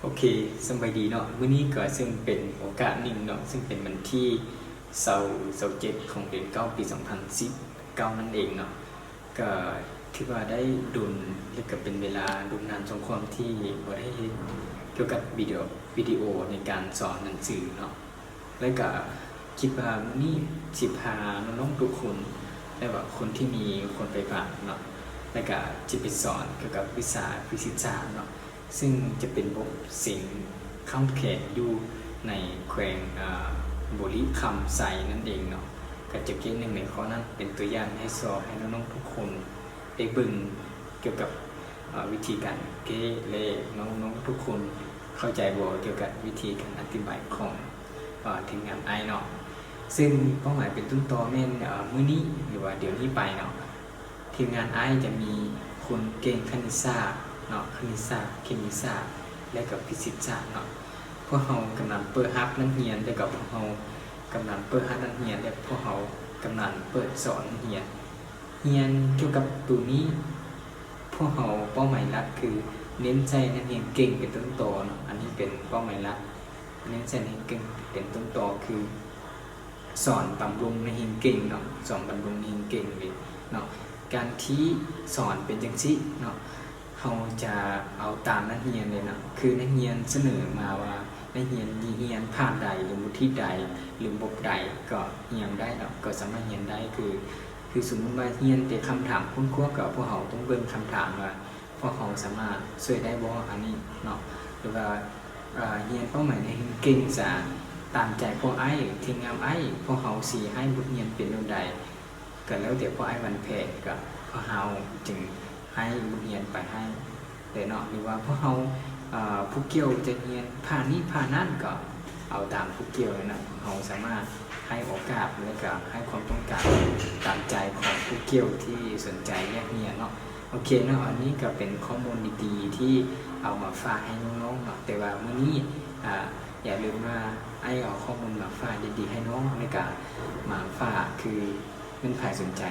ໂອເຄ ສະບາຍດີເນາະ, ມື້ນີ້ກໍເຊິ່ງເປັນໂອກາດໜຶ່ງເນາະ ເຊິ່ງເປັນວັນທີຊາວ ຊາວເຈັດ ຂອງເດືອນເກົ້າ ປີສອງພັນສິບເກົ້ານັ້ນເອງເນາະ. ກໍຖືວ່າໄດ້ດົນ ແລະ ກໍເປັນເວລາດົນນານສົມຄວນທີ່ບໍ່ໄດ້ເຮັດກ່ຽວກັບວິດີໂອ ວິດີໂອໃນການສອນໜັງສືເນາະ. ແລະກະຄິດວ່າມື້ນີ້ຊິພານ້ອງໆທຸກຄົນ ແລະວ່າຄົນທີ່ມີຄວາມໃຝ່ຝັນເນາະ ແລະກະຊິໄປສອນກ່ຽວກັບວິຊາຟີຊິກສາດເນາະ ຊຶ່ງຈະເປັນບົດເສັງຄຳແຂງຢູ່ໃນແຂວງ ອາ ບໍລິຄຳໄຊນັ້ນເອງເນາະ. ກະຈະເກັບໜຶ່ງໃນຂໍ້ນັ້ນເປັນຕົວຢ່າງໃຫ້ຊອກໃຫ້ນ້ອງໆທຸກຄົນໄດ້ເບິ່ງກ່ຽວກັບ ເອີ ວິທີການເກະ ແລະ ນ້ອງໆທຸກຄົນເຂົ້າໃຈບໍ່ ກ່ຽວກັບວິທີການອະທິບາຍຂອງ ເອີ ທີມງານອ້າຍເນາະ. ເຊິ່ງເປົ້າໝາຍເປັນຕົ້ນຕໍແມ່ນ ເອີ ມື້ນີ້ ຫຼືວ່າດຽວນີ້ໄປເນາະ ທີມງານອ້າຍຈະມີຄົນເກັ່ງຄະນິດສາດເນາະ, ຄະນິດສາດ, ເຄມີສາດ ແລະ ກໍຟີຊິກສາດເນາະ. ພວກເຮົາກຳລັງເປີດຮັບນັກຮຽນ ແລະ ກໍພວກເຮົາກຳລັງເປີດຮັບນັກຮຽນ ແລະ ພວກເຮົາກຳລັງເປີດສອນນັກຮຽນ. ຮຽນກ່ຽວກັບໂຕນີ້ ພວກເຮົາເປົ້າໝາຍຫຼັກຄືເນັ້ນໃສ່ນັກຮຽນເກັ່ງເປັນຕົ້ນຕໍເນາະ, ອັນນີ້ເປັນເປົ້າໝາຍຫຼັກ, ເນັ້ນໃສ່ນັກຮຽນເກັ່ງເປັນຕົ້ນຕໍ ຄືສອນບຳລຸງນັກຮຽນເກັ່ງເນາະ, ສອນບຳລຸງນັກຮຽນເກັ່ງເລີຍເນາະ. ການທີ່ສອນເປັນຈັ່ງຊີ້ເນາະ ເຮົາຈະເອົາຕາມນັກຮຽນເລີຍເນາະ, ຄືນັກຮຽນສະເໜີມາວ່າ ນັກຮຽນຮຽນພາກໃດ ຫຼື ວຸດທິໃດ ຫຼື ບົບໃດ ກໍຮຽນໄດ້ເນາະ, ກໍສາມາດຮຽນໄດ້. ຄື ຄືສົມມຸດວ່າຮຽນແຕ່ຄຳຖາມຄົ້ນຄວ້າ ກໍພວກເຮົາຕ້ອງເບິ່ງຄຳຖາມວ່າ ພວກເຮົາສາມາດຊ່ວຍໄດ້ບໍ່ ອັນນີ້ເນາະ. ຫຼືວ່າ ອາ ຮຽນເປົ້າໝາຍໃນເກັ່ງຈະຕາມໃຈພວກອ້າຍ ທີມງານອ້າຍ ພວກເຮົາຊິໃຫ້ບົດຮຽນເປັນແນວໃດ ກໍແລ້ວແຕ່ພວກອ້າຍວາງແຜນ ກໍພວກເຮົາຈຶ່ງໃຫ້ບົດຮຽນໄປໃຫ້ເດ້ເນາະ. ຫຼືວ່າພວກເຮົາ ອາ ຜູ້ກ່ຽວຈະຮຽນພາກນີ້ພາກນັ້ນ ກໍເອົາຕາມຜູ້ກ່ຽວເນາະ, ເຮົາສາມາດໃຫ້ໂອກາດ ແລະ ກໍໃຫ້ຄວາມຕ້ອງການຕາມໃຈຂອງຜູ້ກ່ຽວທີ່ສົນໃຈຢາກຮຽນເນາະ. ໂອເຄເນາະ, ອັນນີ້ກໍເປັນຂໍ້ມູນດີໆທີ່ເອົາມາຝາກໃຫ້ນ້ອງໆເນາະ. ແຕ່ວ່າມື້ນີ້ ອາ ຢ່າລືມວ່າອ້າຍເອົາຂໍ້ມູນມາຝາກດີໆໃຫ້ນ້ອງ ແລະ ກະມາຝາກ ຄືແມ່ນໃຜສົນໃຈ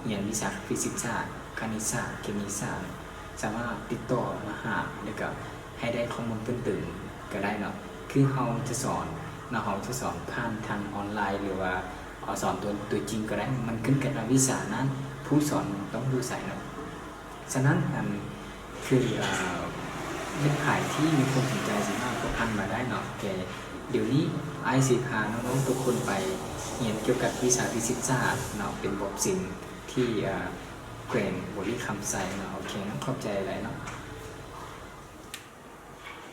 ຮຽນວິຊາຟີຊິກສາດ, ຄະນິດສາດ, ເຄມີສາດ ສາມາດຕິດຕໍ່ມາຫາ ແລະ ກະໃຫ້ໄດ້ຂໍ້ມູນເພີ່ມເຕີມກໍໄດ້ເນາະ. ຄືເຮົາຈະສອນເນາະ, ເຮົາຈະສອນຜ່ານທາງອອນລາຍ ຫຼືວ່າເອົາສອນຕົວ ຕົວຈິງກໍໄດ້, ມັນຂຶ້ນກັບວ່າວິຊານັ້ນ ຜູ້ສອນຕ້ອງຢູ່ໃສເນາະ. ສະນັ້ນ ອັນ ຄື ເອີ ແມ່ນໃຜທີ່ມີຄວາມສົນໃຈ ສາມາດພົວພັນມາໄດ້ເນາະ. ແຕ່ດຽວນີ້ອ້າຍຊິພານ້ອງໆທຸກຄົນໄປຮຽນກ່ຽວກັບວິຊາຟີຊິກສາດເນາະ, ເປັນບົດເສັງທີ່ ເອີ ແຂວງບໍລິຄຳໄຊເນາະ. ໂອເຄເນາະ, ຂອບໃຈຫຼາຍເນາະ.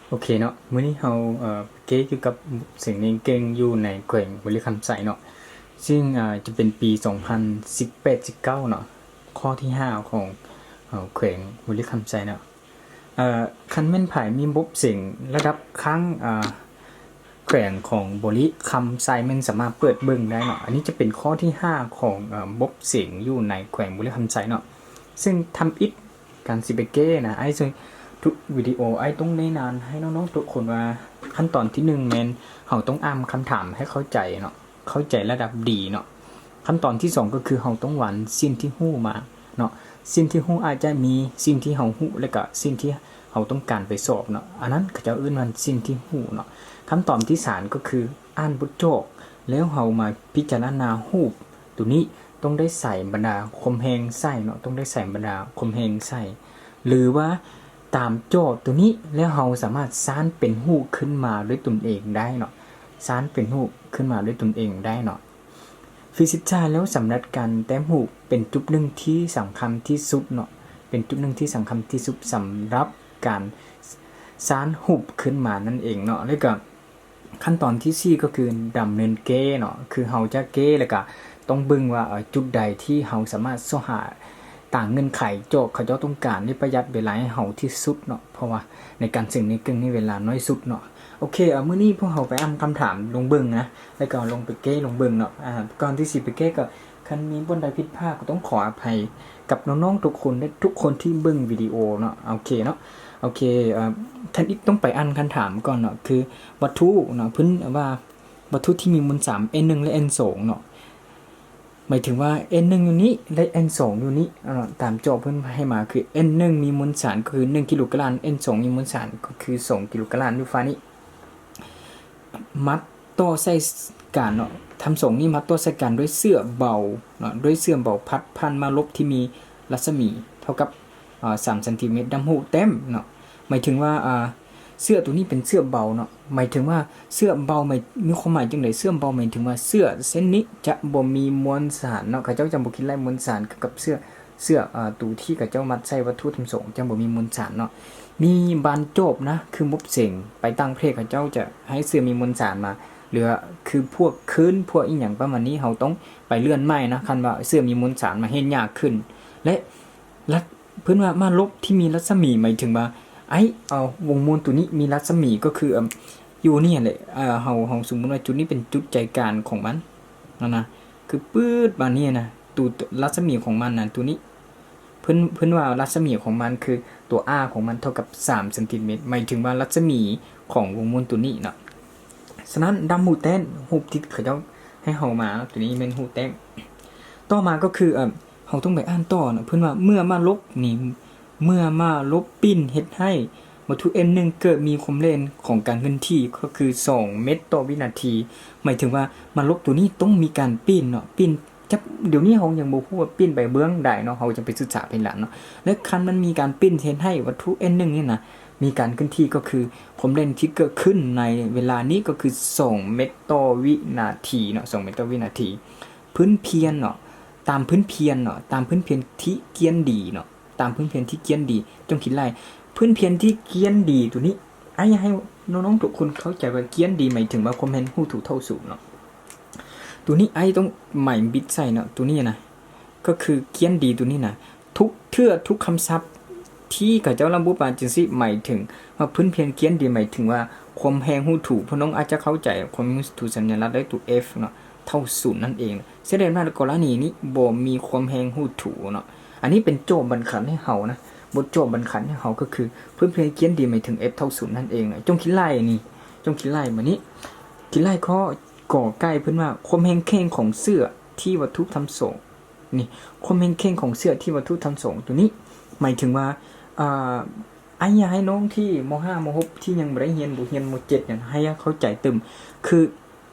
ໂອເຄເນາະ, ມື້ນີ້ເຮົາ ເອີ ເກະກ່ຽວກັບເສັງເກັ່ງຢູ່ໃນແຂວງບໍລິຄຳໄຊເນາະ, ຊຶ່ງ ເອີ ຈະເປັນປີສອງພັນສິບແປດ ສິບເກົ້າເນາະ. ຂໍ້ທີຫ້າຂອງ ເອີ ແຂວງບໍລິຄຳໄຊເນາະ. ເອີ ຄັນແມ່ນໃຜມີບົບເສັງລະດັບຄ້າງ ເອີ ແຂວງຂອງບໍລິຄຳໄຊ ແມ່ນສາມາດເປີດເບິ່ງໄດ້ເນາະ. ອັນນີ້ຈະເປັນຂໍ້ທີຫ້າຂອງ ເອີ ບົບເສັງຢູ່ໃນແຂວງບໍລິຄຳໄຊເນາະ. ຊຶ່ງທຳອິດການຊິໄປເກະນະ ອ້າຍຊ່ວຍ ທຸກວິດີໂອອ້າຍຕ້ອງແນະນຳໃຫ້ນ້ອງໆທຸກຄົນວ່າ ຂັ້ນຕອນທີໜຶ່ງແມ່ນເຮົາຕ້ອງອ່ານຄຳຖາມໃຫ້ເຂົ້າໃຈເນາະ. ເຂົ້າໃຈລະດັບດີເນາະ. ຂັ້ນຕອນທີສອງກໍຄືເຮົາຕ້ອງວາງສິ່ງທີ່ຮູ້ມາເນາະ, ສິ່ງທີ່ຮູ້ອາດຈະມີສິ່ງທີ່ເຮົາຮູ້ ແລະກະສິ່ງທີ່ເຮົາຕ້ອງການໄປສອບເນາະ, ອັນນັ້ນເຂົາເຈົ້າເອີ້ນວ່າສິ່ງທີ່ຮູ້ເນາະ. ຂັ້ນຕອນທີສາມກໍຄືອ່ານບົດຈອກ ແລ້ວເຮົາມາພິຈາລະນາຮູບໂຕນີ້ ຕ້ອງໄດ້ໃສ່ບັນດາຄວາມແຮງໃສ່ເນາະ, ຕ້ອງໄດ້ໃສ່ບັນດາຄວາມແຮງໃສ່ ຫຼືວ່າຕາມໂຈດໂຕນີ້ ແລ້ວເຮົາສາມາດສ້າງເປັນຮູບຂຶ້ນມາດ້ວຍຕົນເອງໄດ້ເນາະ, ສ້າງເປັນຮູບຂຶ້ນມາດ້ວຍຕົນເອງໄດ້ເນາະ. ຟີຊິກສາດແລ້ວສຳລັບການແຕ້ມຮູບເປັນຈຸດໜຶ່ງທີ່ສຳຄັນທີ່ສຸດເນາະ, ເປັນຈຸດໜຶ່ງທີ່ສຳຄັນທີ່ສຸດສຳລັບການສ້າງຮູບຂຶ້ນມານັ້ນເອງເນາະ. ແລ້ວກໍ ຂັ້ນຕອນທີສີ່ກໍຄືດຳເນີນເກະເນາະ, ຄືເຮົາຈະເກະ ແລ້ວກະຕ້ອງເບິ່ງວ່າ ເອີ ຈຸດໃດທີ່ເຮົາສາມາດຊອກຫາຕາມເງື່ອນໄຂໂຈດເຂົາເຈົ້າຕ້ອງການ ແລະ ປະຢັດເວລາໃຫ້ເຮົາທີ່ສຸດເນາະ, ເພາະວ່າໃນການເສັງເກັ່ງນີ້ເວລາໜ້ອຍສຸດເນາະ. ໂອເຄ ເອົາ ມື້ນີ້ພວກເຮົາໄປອ່ານຄຳຖາມລົງເບິ່ງນະ, ແລ້ວກໍລົງໄປເກະລົງເບິ່ງເນາະ. ອາ ກ່ອນທີ່ຊິໄປເກະກໍ ຄັນມີບ່ອນໃດຜິດພາດກໍຕ້ອງຂໍອະໄພກັບນ້ອງໆທຸກຄົນ ແລະ ທຸກຄົນທີ່ເບິ່ງວິດີໂອເນາະ. ໂອເຄເນາະ, ໂອເຄ ເອີ ທ່ານອິດຕ້ອງໄປອ່ານຄຳຖາມກ່ອນເນາະ, ຄືວັດຖຸເນາະ, ເພິ່ນວ່າວັດຖຸທີ່ມີມວນສາມ ເອັນໜຶ່ງ ແລະ ເອັນສອງເນາະ, ໝາຍເຖິງວ່າ ເອັນໜຶ່ງ ຢູ່ນີ້ ແລະ ເອັນສອງ ຢູ່ນີ້ເນາະ. ຕາມໂຈດເພິ່ນໃຫ້ມາຄື ເອັນໜຶ່ງ ມີມວນສານກໍຄື ໜຶ່ງ ກິໂລກຣາມ, ເອັນສອງ ມີມວນສານກໍຄື ສອງ ກິໂລກຣາມ ຢູ່ຝານີ້. ມັດຕໍ່ໃສ່ກັນເນາະ, ທັງສອງນີ້ມັດຕໍ່ໃສ່ກັນດ້ວຍເສື່ອເບົາເນາະ, ດ້ວຍເສື່ອເບົາພັດຜ່ານມາລົບທີ່ມີລັດສະໝີເທົ່າກັບ ອາ ສາມຊັນຕີແມັດ ດຳຮູແຕ້ມເນາະ. ໝາຍເຖິງວ່າ ອາ ເສື່ອໂຕນີ້ເປັນເສື່ອເບົາເນາະ, ໝາຍເຖິງວ່າເສື່ອເບົາໝາຍ ມີຄວາມໝາຍຈັ່ງໃດ? ເສື່ອເບົາໝາຍເຖິງວ່າເສື່ອເສັ້ນນີ້ຈະບໍ່ມີມວນສານເນາະ, ເຂົາເຈົ້າຈະບໍ່ຄິດໄລ່ມວນສານກັບເສື່ອ ເສື່ອ ອາ ໂຕທີ່ເຂົາເຈົ້າມັດໃສ່ວັດຖຸທັງສອງ ຈະບໍ່ມີມວນສານເນາະ. ມີບາງໂຈດນະ ຄືໝົບເສັງ ໄປຕ່າງປະເທດ ເຂົາເຈົ້າຈະໃຫ້ເສື່ອມີມວນສານມາ ຫຼືວ່າຄືພວກຄືນ ພວກອີ່ຫຍັງປະມານນີ້ ເຮົາຕ້ອງໄປເລື່ອນໃໝ່ນະ, ຄັນວ່າເສື່ອມີມວນສານມາເຮັດຍາກຂຶ້ນ ແລະ ລັດ ເພິ່ນວ່າມາລົບທີ່ມີລັດສະໝີ ໝາຍເຖິງວ່າ ໄອ້ ເອົາ ວົງມວນໂຕນີ້ມີລັດສະໝີ ກໍຄື ເອີ່ມ ຢູ່ນີ້ແຫຼະ ເຮົາ ເຮົາສົມມຸດວ່າຈຸດນີ້ເປັນຈຸດໃຈກາງຂອງມັນຫັ້ນນະ, ຄືປຶດມານີ້ນະ, ໂຕ ລັດສະໝີຂອງມັນນະ ໂຕນີ້ ເພິ່ນ ເພິ່ນວ່າລັດສະໝີຂອງມັນຄື ຕົວ R ຂອງມັນເທົ່າກັບ ສາມຊັນຕີແມັດ ໝາຍເຖິງວ່າລັດສະໝີຂອງວົງມວນໂຕນີ້ເນາະ. ສະນັ້ນ ດຳຮູແຕ້ມ ຮູບທີ່ເຂົາເຈົ້າໃຫ້ເຮົາມາເນາະ, ໂຕນີ້ແມ່ນຮູບແຕ້ມ. ຕໍ່ມາກໍຄື ເອີ່ມ ເຮົາຕ້ອງໄປອ່ານຕໍ່ເນາະ, ເພິ່ນວ່າເມື່ອມາລົບນີ້ ເມື່ອມາລົບປິ່ນເຮັດໃຫ້ວັດຖຸ N ໜຶ່ງ ເກີດມີຄວາມແຮງຂອງການເຄື່ອນທີ່ ກໍຄື ສອງ ແມັດຕໍ່ວິນາທີ. ໝາຍເຖິງວ່າມາລົບໂຕນີ້ຕ້ອງມີການປິ່ນເນາະ, ປິ່ນ ຈັກ ດຽວນີ້ເຮົາຍັງບໍ່ຮູ້ວ່າປິ່ນໄປເບື້ອງໃດເນາະ, ເຮົາຈະໄປສຶກສາພາຍຫຼັງເນາະ. ແລະ ຄັນມັນມີການປິ່ນເຮັດໃຫ້ວັດຖຸ N ໜຶ່ງ ນີ້ນະ ມີການເຄື່ອນທີ່ ກໍຄືຄວາມແຮງທີ່ເກີດຂຶ້ນໃນເວລານີ້ ກໍຄື ສອງ ແມັດຕໍ່ວິນາທີເນາະ, ສອງ ແມັດຕໍ່ວິນາທີ. ພື້ນພຽນເນາະ, ຕາມພື້ນພຽນເນາະ, ຕາມພື້ນພຽນທີ່ກຽນດີເນາະ, ຕາມພື້ນພຽນທີ່ກຽນດີ ຈົ່ງຄິດໄລ່ ພື້ນພຽນທີ່ກຽນດີໂຕນີ້ ອ້າຍຢາກໃຫ້ນ້ອງໆທຸກຄົນເຂົ້າໃຈວ່າກຽນດີໝາຍເຖິງວ່າຄວາມແຮງຮູ້ຖູເທົ່າສູນເນາະ. ໂຕນີ້ອ້າຍຕ້ອງໝາຍບິດໃສ່ເນາະ, ໂຕນີ້ນະ ກໍຄືກຽນດີໂຕນີ້ນະ ທຸກເທື່ອທຸກຄຳສັບທີ່ເຂົາເຈົ້າລະບຸມາຈັ່ງຊີ້ ໝາຍເຖິງວ່າພື້ນພຽນກຽນດີ ໝາຍເຖິງວ່າຄວາມແຮງຮູ້ຖູ ພວກນ້ອງອາດຈະເຂົ້າໃຈຄວາມແຮງຮູ້ຖູສັນຍາລັກ ແລະ ໂຕ F ເນາະ ເທົ່າສູນນັ້ນເອງ. ສະແດງວ່າກໍລະນີນີ້ບໍ່ມີຄວາມແຮງຮູ້ຖູເນາະ. ອັນນີ້ເປັນໂຈດບັນຄັນໃຫ້ເຮົານະ, ບົດໂຈດບັນຄັນໃຫ້ເຮົາກໍຄື ພື້ນພຽນກຽນດີໝາຍເຖິງ F ເທົ່າສູນນັ້ນເອງນະ. ຈົ່ງຄິດໄລ່ນີ້, ຈົ່ງຄິດໄລ່ມານີ້, ຄິດໄລ່ຂໍ້ ກໍໄກ່ ເພິ່ນວ່າຄວາມແຮງແຂງຂອງເຊື້ອທີ່ວັດຖຸທັງສອງ ນີ້ ຄວາມແຮງແຂງຂອງເຊື້ອທີ່ວັດຖຸທັງສອງໂຕນີ້ ໝາຍເຖິງວ່າ ອ່າ ອ້າຍຢາກໃຫ້ນ້ອງທີ່ ມໍຫ້າ ມໍຫົກ ທີ່ຍັງບໍ່ໄດ້ຮຽນ ບົດຮຽນ ມໍເຈັດ ນັ້ນ ໃຫ້ເຂົ້າໃຈຕື່ມ ຄື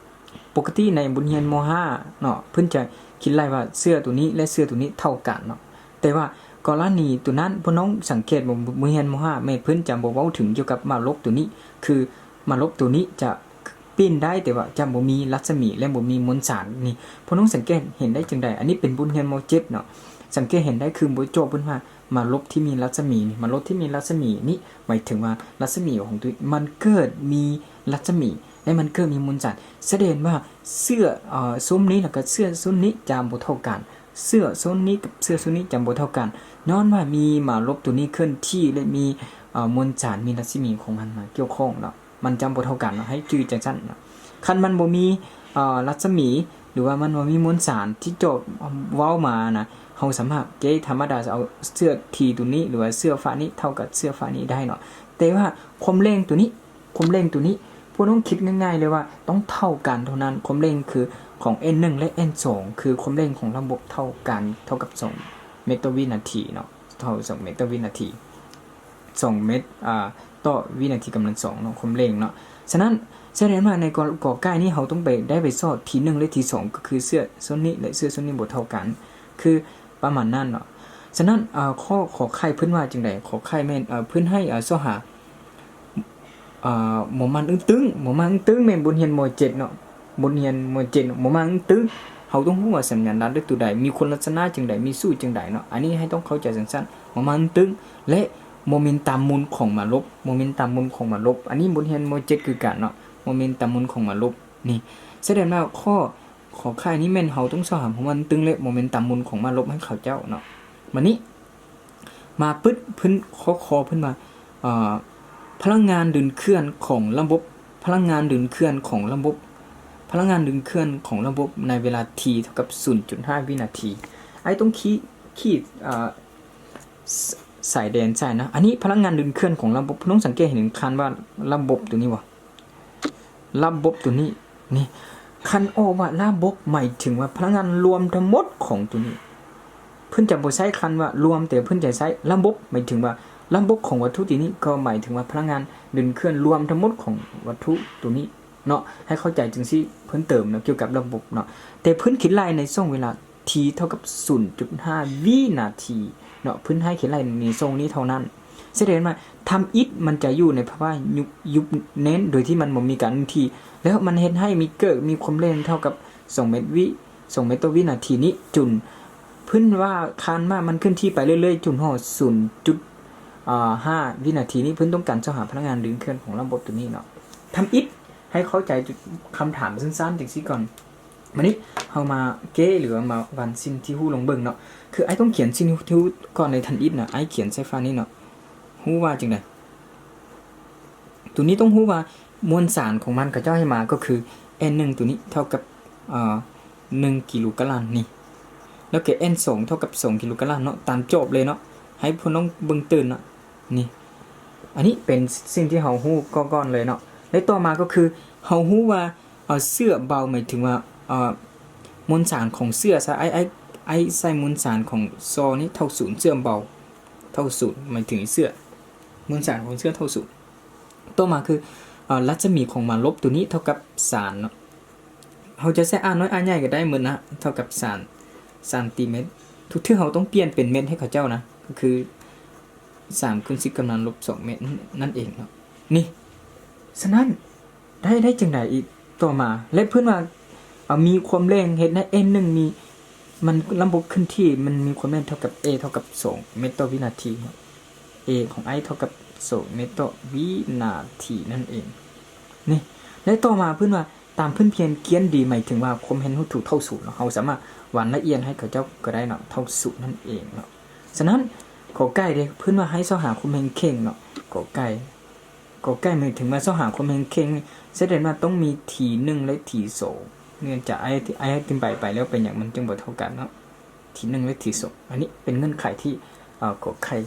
ປົກກະຕິໃນບົດຮຽນ ມໍຫ້າ ເນາະ ເພິ່ນຈະຄິດໄລ່ວ່າເຊື້ອໂຕນີ້ ແລະ ເຊື້ອໂຕນີ້ເທົ່າກັນເນາະ. ແຕ່ວ່າກໍລະນີໂຕນັ້ນ ພວກນ້ອງສັງເກດບໍ່ ບົດຮຽນ ມໍຫ້າ ແມ່ນເພິ່ນຈະບໍ່ເວົ້າເຖິງກ່ຽວກັບມາລົບໂຕນີ້ ຄືມາລົບໂຕນີ້ຈະ ປິ່ນໄດ້ ແຕ່ວ່າຈະບໍ່ມີລັດສະໝີ ແລະ ບໍ່ມີມວນສານນີ້ ພວກນ້ອງສັງເກດເຫັນໄດ້ຈັ່ງໃດ? ອັນນີ້ເປັນບົດຮຽນ ມໍເຈັດ ເນາະ. ສັງເກດເຫັນໄດ້ຄືບົດໂຈດເພິ່ນວ່າມາລົບທີ່ມີລັດສະໝີນີ້ ມາລົບທີ່ມີລັດສະໝີນີ້ ໝາຍເຖິງວ່າລັດສະໝີຂອງໂຕນີ້ ມັນເກີດມີລັດສະໝີ ແລະ ມັນເກີດມີມວນສານ ສະແດງວ່າເຊື້ອ ເອີ່ ຊົນນີ້ ແລ້ວກໍເຊື້ອຊົນນີ້ຈະບໍ່ເທົ່າກັນ ເຊື້ອຊົນນີ້ກັບເຊື້ອຊົນນີ້ຈະບໍ່ເທົ່າກັນ ຍ້ອນວ່າມີມາລົບໂຕນີ້ເຄື່ອນທີ່ ແລະ ມີ ເອີ່ ມວນສານ ມີລັດສະໝີຂອງມັນມາກ່ຽວຂ້ອງເນາະ. ມັນຈະບໍ່ເທົ່າກັນເນາະ ໃຫ້ຈື່ຈັ່ງຊັ້ນເນາະ. ຄັນມັນບໍ່ມີ ເອີ່ ລັດສະໝີ ຫຼືວ່າມັນບໍ່ມີມວນສານທີ່ເຈົ້າເວົ້າມານະ ເຮົາສາມາດເກທຳມະດາ ເອົາເຊື້ອທີໂຕນີ້ ຫຼືວ່າເສື້ອຟ້ານີ້ເທົ່າກັບເສື້ອຟ້ານີ້ໄດ້ເນາະ. ແຕ່ວ່າຄວາມແຮງໂຕນີ້ ຄວາມແຮງໂຕນີ້ ພວກນ້ອງຄິດງ່າຍໆເລີຍວ່າຕ້ອງເທົ່າກັນເທົ່ານັ້ນ. ຄວາມແຮງຄືຂອງ N ໜຶ່ງ ແລະ N ສອງ ຄືຄວາມແຮງຂອງລະບົບເທົ່າກັນ ເທົ່າກັບສອງແມັດຕໍ່ວິນາທີເນາະ ເທົ່າສອງແມັດຕໍ່ວິນາທີ. ສອງແມັດ ອ່າ ຕໍ່ວິນາທີກຳລັງສອງເນາະ ຄວາມແຮງເນາະ. ສະນັ້ນ ສະແດງວ່າໃນກໍ ກໍໄກ່ນີ້ ເຮົາຕ້ອງໄປ ໄດ້ໄປຊອກທີໜຶ່ງ ແລະ ທີສອງ ກໍຄືເຊື້ອຊົນນີ້ ແລະ ເຊື້ອຊົນນີ້ບໍ່ເທົ່າກັນ ຄືປະມານນັ້ນເນາະ. ສະນັ້ນ ເອີ່ ຂໍ້ ຂໍໄຂ່ ເພິ່ນວ່າຈັ່ງໃດ? ຂໍໄຂ່ແມ່ນ ເອີ່ ເພິ່ນໃຫ້ ເອີ່ ຊອກຫາ ອ່າ ມໍມ້າຕຶ້ງໆ ມໍມ້າຕຶ້ງໆ ແມ່ນບົດຮຽນ ມໍເຈັດ ເນາະ ບົດຮຽນ ມໍເຈັດ ເນາະ ມໍມ້າຕຶ້ງໆ ເຮົາຕ້ອງຮູ້ວ່າສັນຍາລັກໂຕໃດ ມີຄຸນລັກສະນະຈັ່ງໃດ ມີສູດຈັ່ງໃດເນາະ. ອັນນີ້ໃຫ້ຕ້ອງເຂົ້າໃຈສັ້ນໆ ມໍມ້າຕຶ້ງໆ ແລະ ໂມເມັນຕຳໝູນຂອງມາລົບ ໂມເມັນຕຳໝູນຂອງມາລົບ. ອັນນີ້ບົດຮຽນ ມໍເຈັດ ຄືກັນເນາະ ໂມເມັນຕຳໝູນຂອງມາລົບນີ້. ສະແດງວ່າຂໍ້ ຂໍໄຂ່ນີ້ແມ່ນເຮົາຕ້ອງຊອກຫາໂມເມັນຕຶ້ງ ແລະ ໂມເມັນຕຳໝູນຂອງມາລົບໃຫ້ເຂົາເຈົ້າເນາະ. ບາດນີ້ ມາປຶບ ເພິ່ນ ຂໍ້ ຂໍ້ ເພິ່ນວ່າ ເອີ່ ພະລັງງານດຶງເຄື່ອນຂອງລະບົບ ພະລັງງານດຶງເຄື່ອນຂອງລະບົບ ພະລັງງານດຶງເຄື່ອນຂອງລະບົບໃນເວລາ T ເທົ່າກັບ ສູນຈຸດຫ້າ ວິນາທີ. ອ້າຍຕ້ອງຂີດ ຂີດ ເອີ່ ສາຍແດນໃສ່ນະ. ອັນນີ້ພະລັງງານດຶງເຄື່ອນຂອງລະບົບ ນ້ອງສັງເກດເຫັນຄັນວ່າລະບົບໂຕນີ້ບໍ່? ລະບົບໂຕນີ້ ນີ້ ຄັນອອກວ່າລະບົບ ໝາຍເຖິງວ່າພະລັງງານລວມທັງໝົດຂອງຕົວນີ້. ເພິ່ນຈະບໍ່ໃຊ້ຄັນວ່າລວມ, ແຕ່ເພິ່ນຈະໃຊ້ລະບົບ, ໝາຍເຖິງວ່າລະບົບຂອງວັດຖຸຕົວນີ້ ກໍໝາຍເຖິງວ່າພະລັງງານເດີນເຄື່ອນລວມທັງໝົດຂອງວັດຖຸຕົວນີ້ເນາະ. ໃຫ້ເຂົ້າໃຈຈັ່ງຊີ້ເພີ່ມເຕີມເນາະ ກ່ຽວກັບລະບົບເນາະ. ແຕ່ເພິ່ນຄິດໄລ່ໃນຊ່ວງເວລາ T ເທົ່າກັບສູນຈຸດຫ້າວິນາທີເນາະ, ເພິ່ນໃຫ້ຄິດໄລ່ໃນຊ່ວງນີ້ເທົ່ານັ້ນ. ສະແດງວ່າທຳອິດມັນຈະຢູ່ໃນພາວະຢຸບ, ຢຸບແໜ້ນ ໂດຍທີ່ມັນບໍ່ມີການເຄື່ອນທີ່, ແລ້ວມັນເຮັດໃຫ້ມີເກີດ ມີຄວາມແຮງເທົ່າກັບສອງເມັດວິ, ສອງເມັດຕໍ່ວິນາທີນີ້ ຈົນເພິ່ນວ່າຄານມາມັນເຄື່ອນທີ່ໄປເລື້ອຍໆ ຈົນຮອດສູນຈຸດຫ້າວິນາທີນີ້. ເພິ່ນຕ້ອງການຊອກຫາພະລັງງານເດີນເຄື່ອນຂອງລະບົບຕົວນີ້ເນາະ. ທຳອິດໃຫ້ເຂົ້າໃຈຄຳຖາມສັ້ນໆຈັ່ງຊີ້ກ່ອນ. ບາດນີ້ເຮົາມາແກ້ ຫຼືວ່າມາວັນສິ່ງທີ່ຮູ້ລອງເບິ່ງເນາະ. ຄືອ້າຍຕ້ອງຂຽນສິ່ງທີ່ຮູ້ກ່ອນໃນທຳອິດນະ, ອ້າຍຂຽນໃສ່ຝານີ້ເນາະ. ຮູ້ວ່າຈັ່ງໃດ? ຕົວນີ້ຕ້ອງຮູ້ວ່າມວນສານຂອງມັນ ເຂົາເຈົ້າໃຫ້ມາກໍຄື N ໜຶ່ງຕົວນີ້ເທົ່າກັບ ເອີ ໜຶ່ງກິໂລກາລັມນີ້ ແລ້ວກໍ N ສອງເທົ່າກັບສອງກິໂລກາລັມເນາະ, ຕາມໂຈດເລີຍເນາະ. ໃຫ້ພວກນ້ອງເບິ່ງຕື່ມເນາະ ນີ້. ອັນນີ້ເປັນສິ່ງທີ່ເຮົາຮູ້ກ່ອນໆເລີຍເນາະ. ແລະຕໍ່ມາກໍຄືເຮົາຮູ້ວ່າ ເອົາເຊື້ອເບົາ ໝາຍເຖິງວ່າ ເອີ ມວນສານຂອງເຊື້ອຊະ, ອ້າຍ ອ້າຍ ອ້າຍໃສ່ມວນສານຂອງຊໍນີ້ເທົ່າສູນ, ເຊື້ອເບົາເທົ່າສູນ ໝາຍເຖິງເຊື້ອ ມວນສານຂອງເຊື້ອເທົ່າສູນ. ຕໍ່ມາຄື ເອີ ລັດສະໝີຂອງມາລົບຕົວນີ້ເທົ່າກັບສານເນາະ. ເຮົາຈະໃຊ້ R ນ້ອຍ R ໃຫຍ່ກໍໄດ້ໝົດນະ, ເທົ່າກັບສາມຊັນຕີແມັດ. ທຸກເທື່ອເຮົາຕ້ອງປ່ຽນເປັນແມັດໃຫ້ເຂົາເຈົ້ານະ, ກໍຄືສາມຄູນສິບກຳລັງລົບສອງແມັດນັ້ນເອງເນາະ. ນີ້ ສະນັ້ນ ໄດ້ ໄດ້ຈັ່ງໃດອີກ? ຕໍ່ມາ ແລະເພິ່ນວ່າ ເອົາ ມີຄວາມແຮງ ເຮັດໃຫ້ N ໜຶ່ງມີ ມັນລະບົບເຄື່ອນທີ່ ມັນມີຄວາມແຮງເທົ່າກັບ A ເທົ່າກັບສອງເມັດຕໍ່ວິນາທີເນາະ, A ຂອງອ້າຍເທົ່າກັບສອງເມັດຕໍ່ວິນາທີນັ້ນເອງ. ນີ້ ແລະຕໍ່ມາເພິ່ນວ່າ ຕາມພື້ນເພງກຽນດີ ໝາຍເຖິງວ່າຄວາມແຮງຮູ້ຖືກເທົ່າສູນເນາະ, ເຮົາສາມາດວັນລະອຽດໃຫ້ເຂົາເຈົ້າກໍໄດ້ເນາະ, ເທົ່າສູນນັ້ນເອງເນາະ. ສະນັ້ນ ກ ໄກ່ເດ້ ເພິ່ນວ່າໃຫ້ຊອກຫາຄວາມແຮງເຄັ່ງເນາະ, ກ ໄກ່ ກ ໄກ່ ໝາຍເຖິງວ່າຊອກຫາຄວາມແຮງເຄັ່ງ ສະແດງວ່າຕ້ອງມີທີໜຶ່ງ ແລະ ທີສອງ. ເນື່ອງຈາກອ້າຍ ອ້າຍອະທິບາຍໄປແລ້ວ ເປັນຫຍັງມັນຈຶ່ງບໍ່ເທົ່າກັນເນາະ, ທີໜຶ່ງ ແລະ ທີສອງ. ອັນນີ້ເປັນເງື່ອນໄຂທີ່ ເອີ ກ ໄຂ່.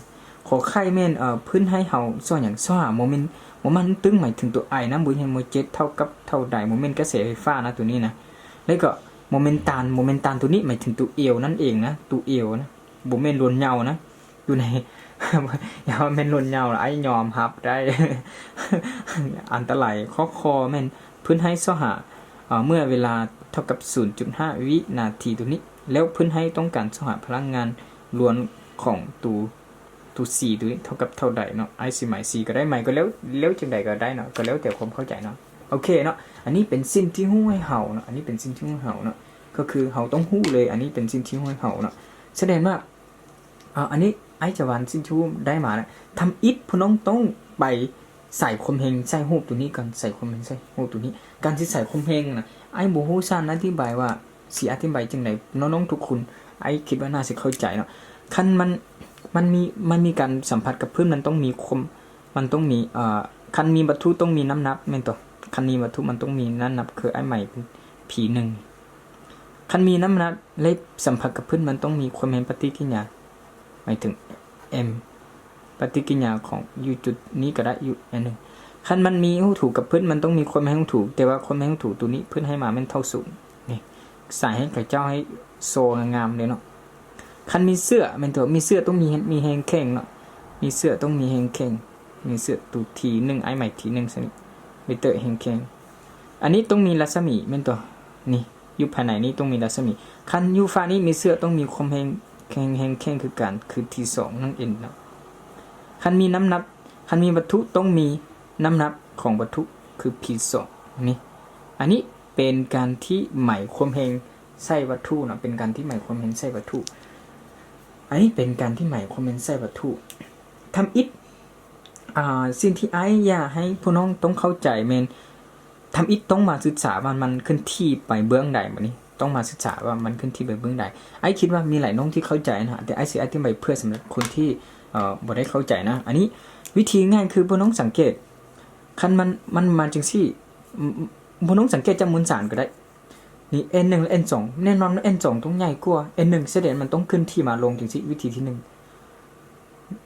ຂໍໄຂ່ແມ່ນ ເອີ ເພິ່ນໃຫ້ເຮົາຊອກຫຍັງ? ຊອກຫາໂມເມັນ ໂມມັນຕຶງ ໝາຍເຖິງຕົວ I ນະ, ບໍ່ເຫັນໂມເຈັດເທົ່າກັບເທົ່າໃດ ໂມເມັນກະແສໄຟຟ້ານະ ຕົວນີ້ນະ. ແລ້ວກໍໂມເມັນຕັນ ໂມເມັນຕັນຕົວນີ້ ໝາຍເຖິງຕົວ L ນັ້ນເອງນະ, ຕົວ L ນະ, ບໍ່ແມ່ນລວນເຍົານະ. ຢູ່ໃນ ຢ່າວ່າແມ່ນລວນເຍົາລະ, ອ້າຍຍອມຮັບໄດ້. ອັນຕະລາຍ. ຂໍ້ ຄ ແມ່ນເພິ່ນໃຫ້ຊອກຫາ ເອີ ເມື່ອເວລາເທົ່າກັບສູນຈຸດຫ້າວິນາທີຕົວນີ້, ແລ້ວເພິ່ນໃຫ້ຕ້ອງການຊອກຫາພະລັງງານລວມຂອງຕົວ ຕົວ C ຕົວນີ້ເທົ່າກັບເທົ່າໃດເນາະ. ອ້າຍຊິໝາຍ C ກໍໄດ້, ໝາຍກໍແລ້ວ ແລ້ວຈັ່ງໃດກໍໄດ້ເນາະ, ກໍແລ້ວແຕ່ຄວາມເຂົ້າໃຈເນາະ. ໂອເຄເນາະ, ອັນນີ້ເປັນສິ່ງທີ່ຮູ້ໃຫ້ເຮົາເນາະ, ອັນນີ້ເປັນສິ່ງທີ່ຮູ້ໃຫ້ເຮົາເນາະ, ກໍຄືເຮົາຕ້ອງຮູ້ເລີຍ. ອັນນີ້ເປັນສິ່ງທີ່ຮູ້ໃຫ້ເຮົາເນາະ. ສະແດງວ່າ ອາ ອັນນີ້ອ້າຍຈະວັນສິ່ງທີ່ຮູ້ໄດ້ມານະ, ທຳອິດພວກນ້ອງຕ້ອງໄປໃສ່ຄວາມແຮງໃສ່ຮູບຕົວນີ້ກ່ອນ, ໃສ່ຄວາມແຮງໃສ່ຮູບຕົວນີ້. ການຊິໃສ່ຄວາມແຮງນະ ອ້າຍບໍ່ຮູ້ຊັ້ນອະທິບາຍວ່າຊິອະທິບາຍຈັ່ງໃດ, ນ້ອງໆທຸກຄົນ ອ້າຍຄິດວ່າໜ້າຊິເຂົ້າໃຈເນາະ. ຄັນມັນ ມັນມີ ມັນມີການສຳຜັດກັບພື້ນ ມັນຕ້ອງມີຄວາມ ມັນຕ້ອງມີ ເອີ ຄັນມີວັດຖຸຕ້ອງມີນ້ຳໜັກແມ່ນຕົວະ, ຄັນມີວັດຖຸມັນຕ້ອງມີນ້ຳໜັກ, ຄືອ້າຍໝາຍເປັນ P ໜຶ່ງ. ຄັນມີນ້ຳໜັກ ແລະ ສຳຜັດກັບພື້ນ ມັນຕ້ອງມີຄວາມແຮງປະຕິກິລິຍາ ໝາຍເຖິງ M ປະຕິກິລິຍາຂອງຢູ່ຈຸດນີ້ກໍໄດ້ ຢູ່ອັນໜຶ່ງ. ຄັນມັນມີຮູບຖູກັບພື້ນ ມັນຕ້ອງມີຄວາມແຮງຮູບຖູ, ແຕ່ວ່າຄວາມແຮງຮູບຖູຕົວນີ້ເພິ່ນໃຫ້ມາແມ່ນເທົ່າສູນ. ນີ້ ສາຍໃຫ້ເຂົາເຈົ້າໃຫ້ໂຊງາມໆເລີຍເນາະ. ຄັນມີເຊື້ອແມ່ນຕົວະ, ມີເຊື້ອຕ້ອງມີ ມີແຮງແຂງເນາະ, ມີເຊື້ອຕ້ອງມີແຮງແຂງ, ມີເຊື້ອຕົວ T ໜຶ່ງ ອ້າຍໝາຍ T ໜຶ່ງ ຊັ້ນນີ້ ເວກເຕີແຮງແຂງ. ອັນນີ້ຕ້ອງມີລັດສະໝີແມ່ນຕົວະ, ນີ້ ຢູ່ພາຍໃນນີ້ຕ້ອງມີລັດສະໝີ. ຄັນຢູ່ຟາກນີ້ມີເຊື້ອຕ້ອງມີຄວາມແຮງ ແຮງ ແຮງແຂງຄືກັນ ຄືທີສອງນັ້ນເອງເນາະ. ຄັນມີນ້ຳໜັກ ຄັນມີວັດຖຸຕ້ອງມີນ້ຳໜັກຂອງວັດຖຸຄື P ສອງ ນີ້. ອັນນີ້ເປັນການທີ່ໝາຍຄວາມແຮງໃສ່ວັດຖຸເນາະ, ເປັນການທີ່ໝາຍຄວາມແຮງໃສ່ວັດຖຸ. ອັນນີ້ເປັນການທີ່ໝາຍຄວາມແຮງໃສ່ວັດຖຸ. ທຳອິດ ອ່າ ສິ່ງທີ່ອ້າຍຢາກໃຫ້ພວກນ້ອງຕ້ອງເຂົ້າໃຈແມ່ນ ທຳອິດຕ້ອງມາສຶກສາວ່າມັນເຄື່ອນທີ່ໄປເບື້ອງໃດ. ບັດນີ້ຕ້ອງມາສຶກສາວ່າມັນເຄື່ອນທີ່ໄປເບື້ອງໃດ. ອ້າຍຄິດວ່າມີຫຼາຍນ້ອງທີ່ເຂົ້າໃຈນະ, ແຕ່ອ້າຍຊິອະທິບາຍເພື່ອສຳລັບຄົນທີ່ ເອີ ບໍ່ໄດ້ເຂົ້າໃຈນະ. ອັນນີ້ວິທີງ່າຍຄືພວກນ້ອງສັງເກດ, ຄັນມັນ ມັນມາຈັ່ງຊີ້ ອ- ພວກນ້ອງສັງເກດຈາກມວນສານກໍໄດ້. ນີ້ N ໜຶ່ງ ແລະ N ສອງ ແນ່ນອນວ່າ N ສອງຕ້ອງໃຫຍ່ກວ່າ N ໜຶ່ງ, ສະແດງມັນຕ້ອງເຄື່ອນທີ່ມາລົງຈັ່ງຊີ້. ວິທີທີໜຶ່ງ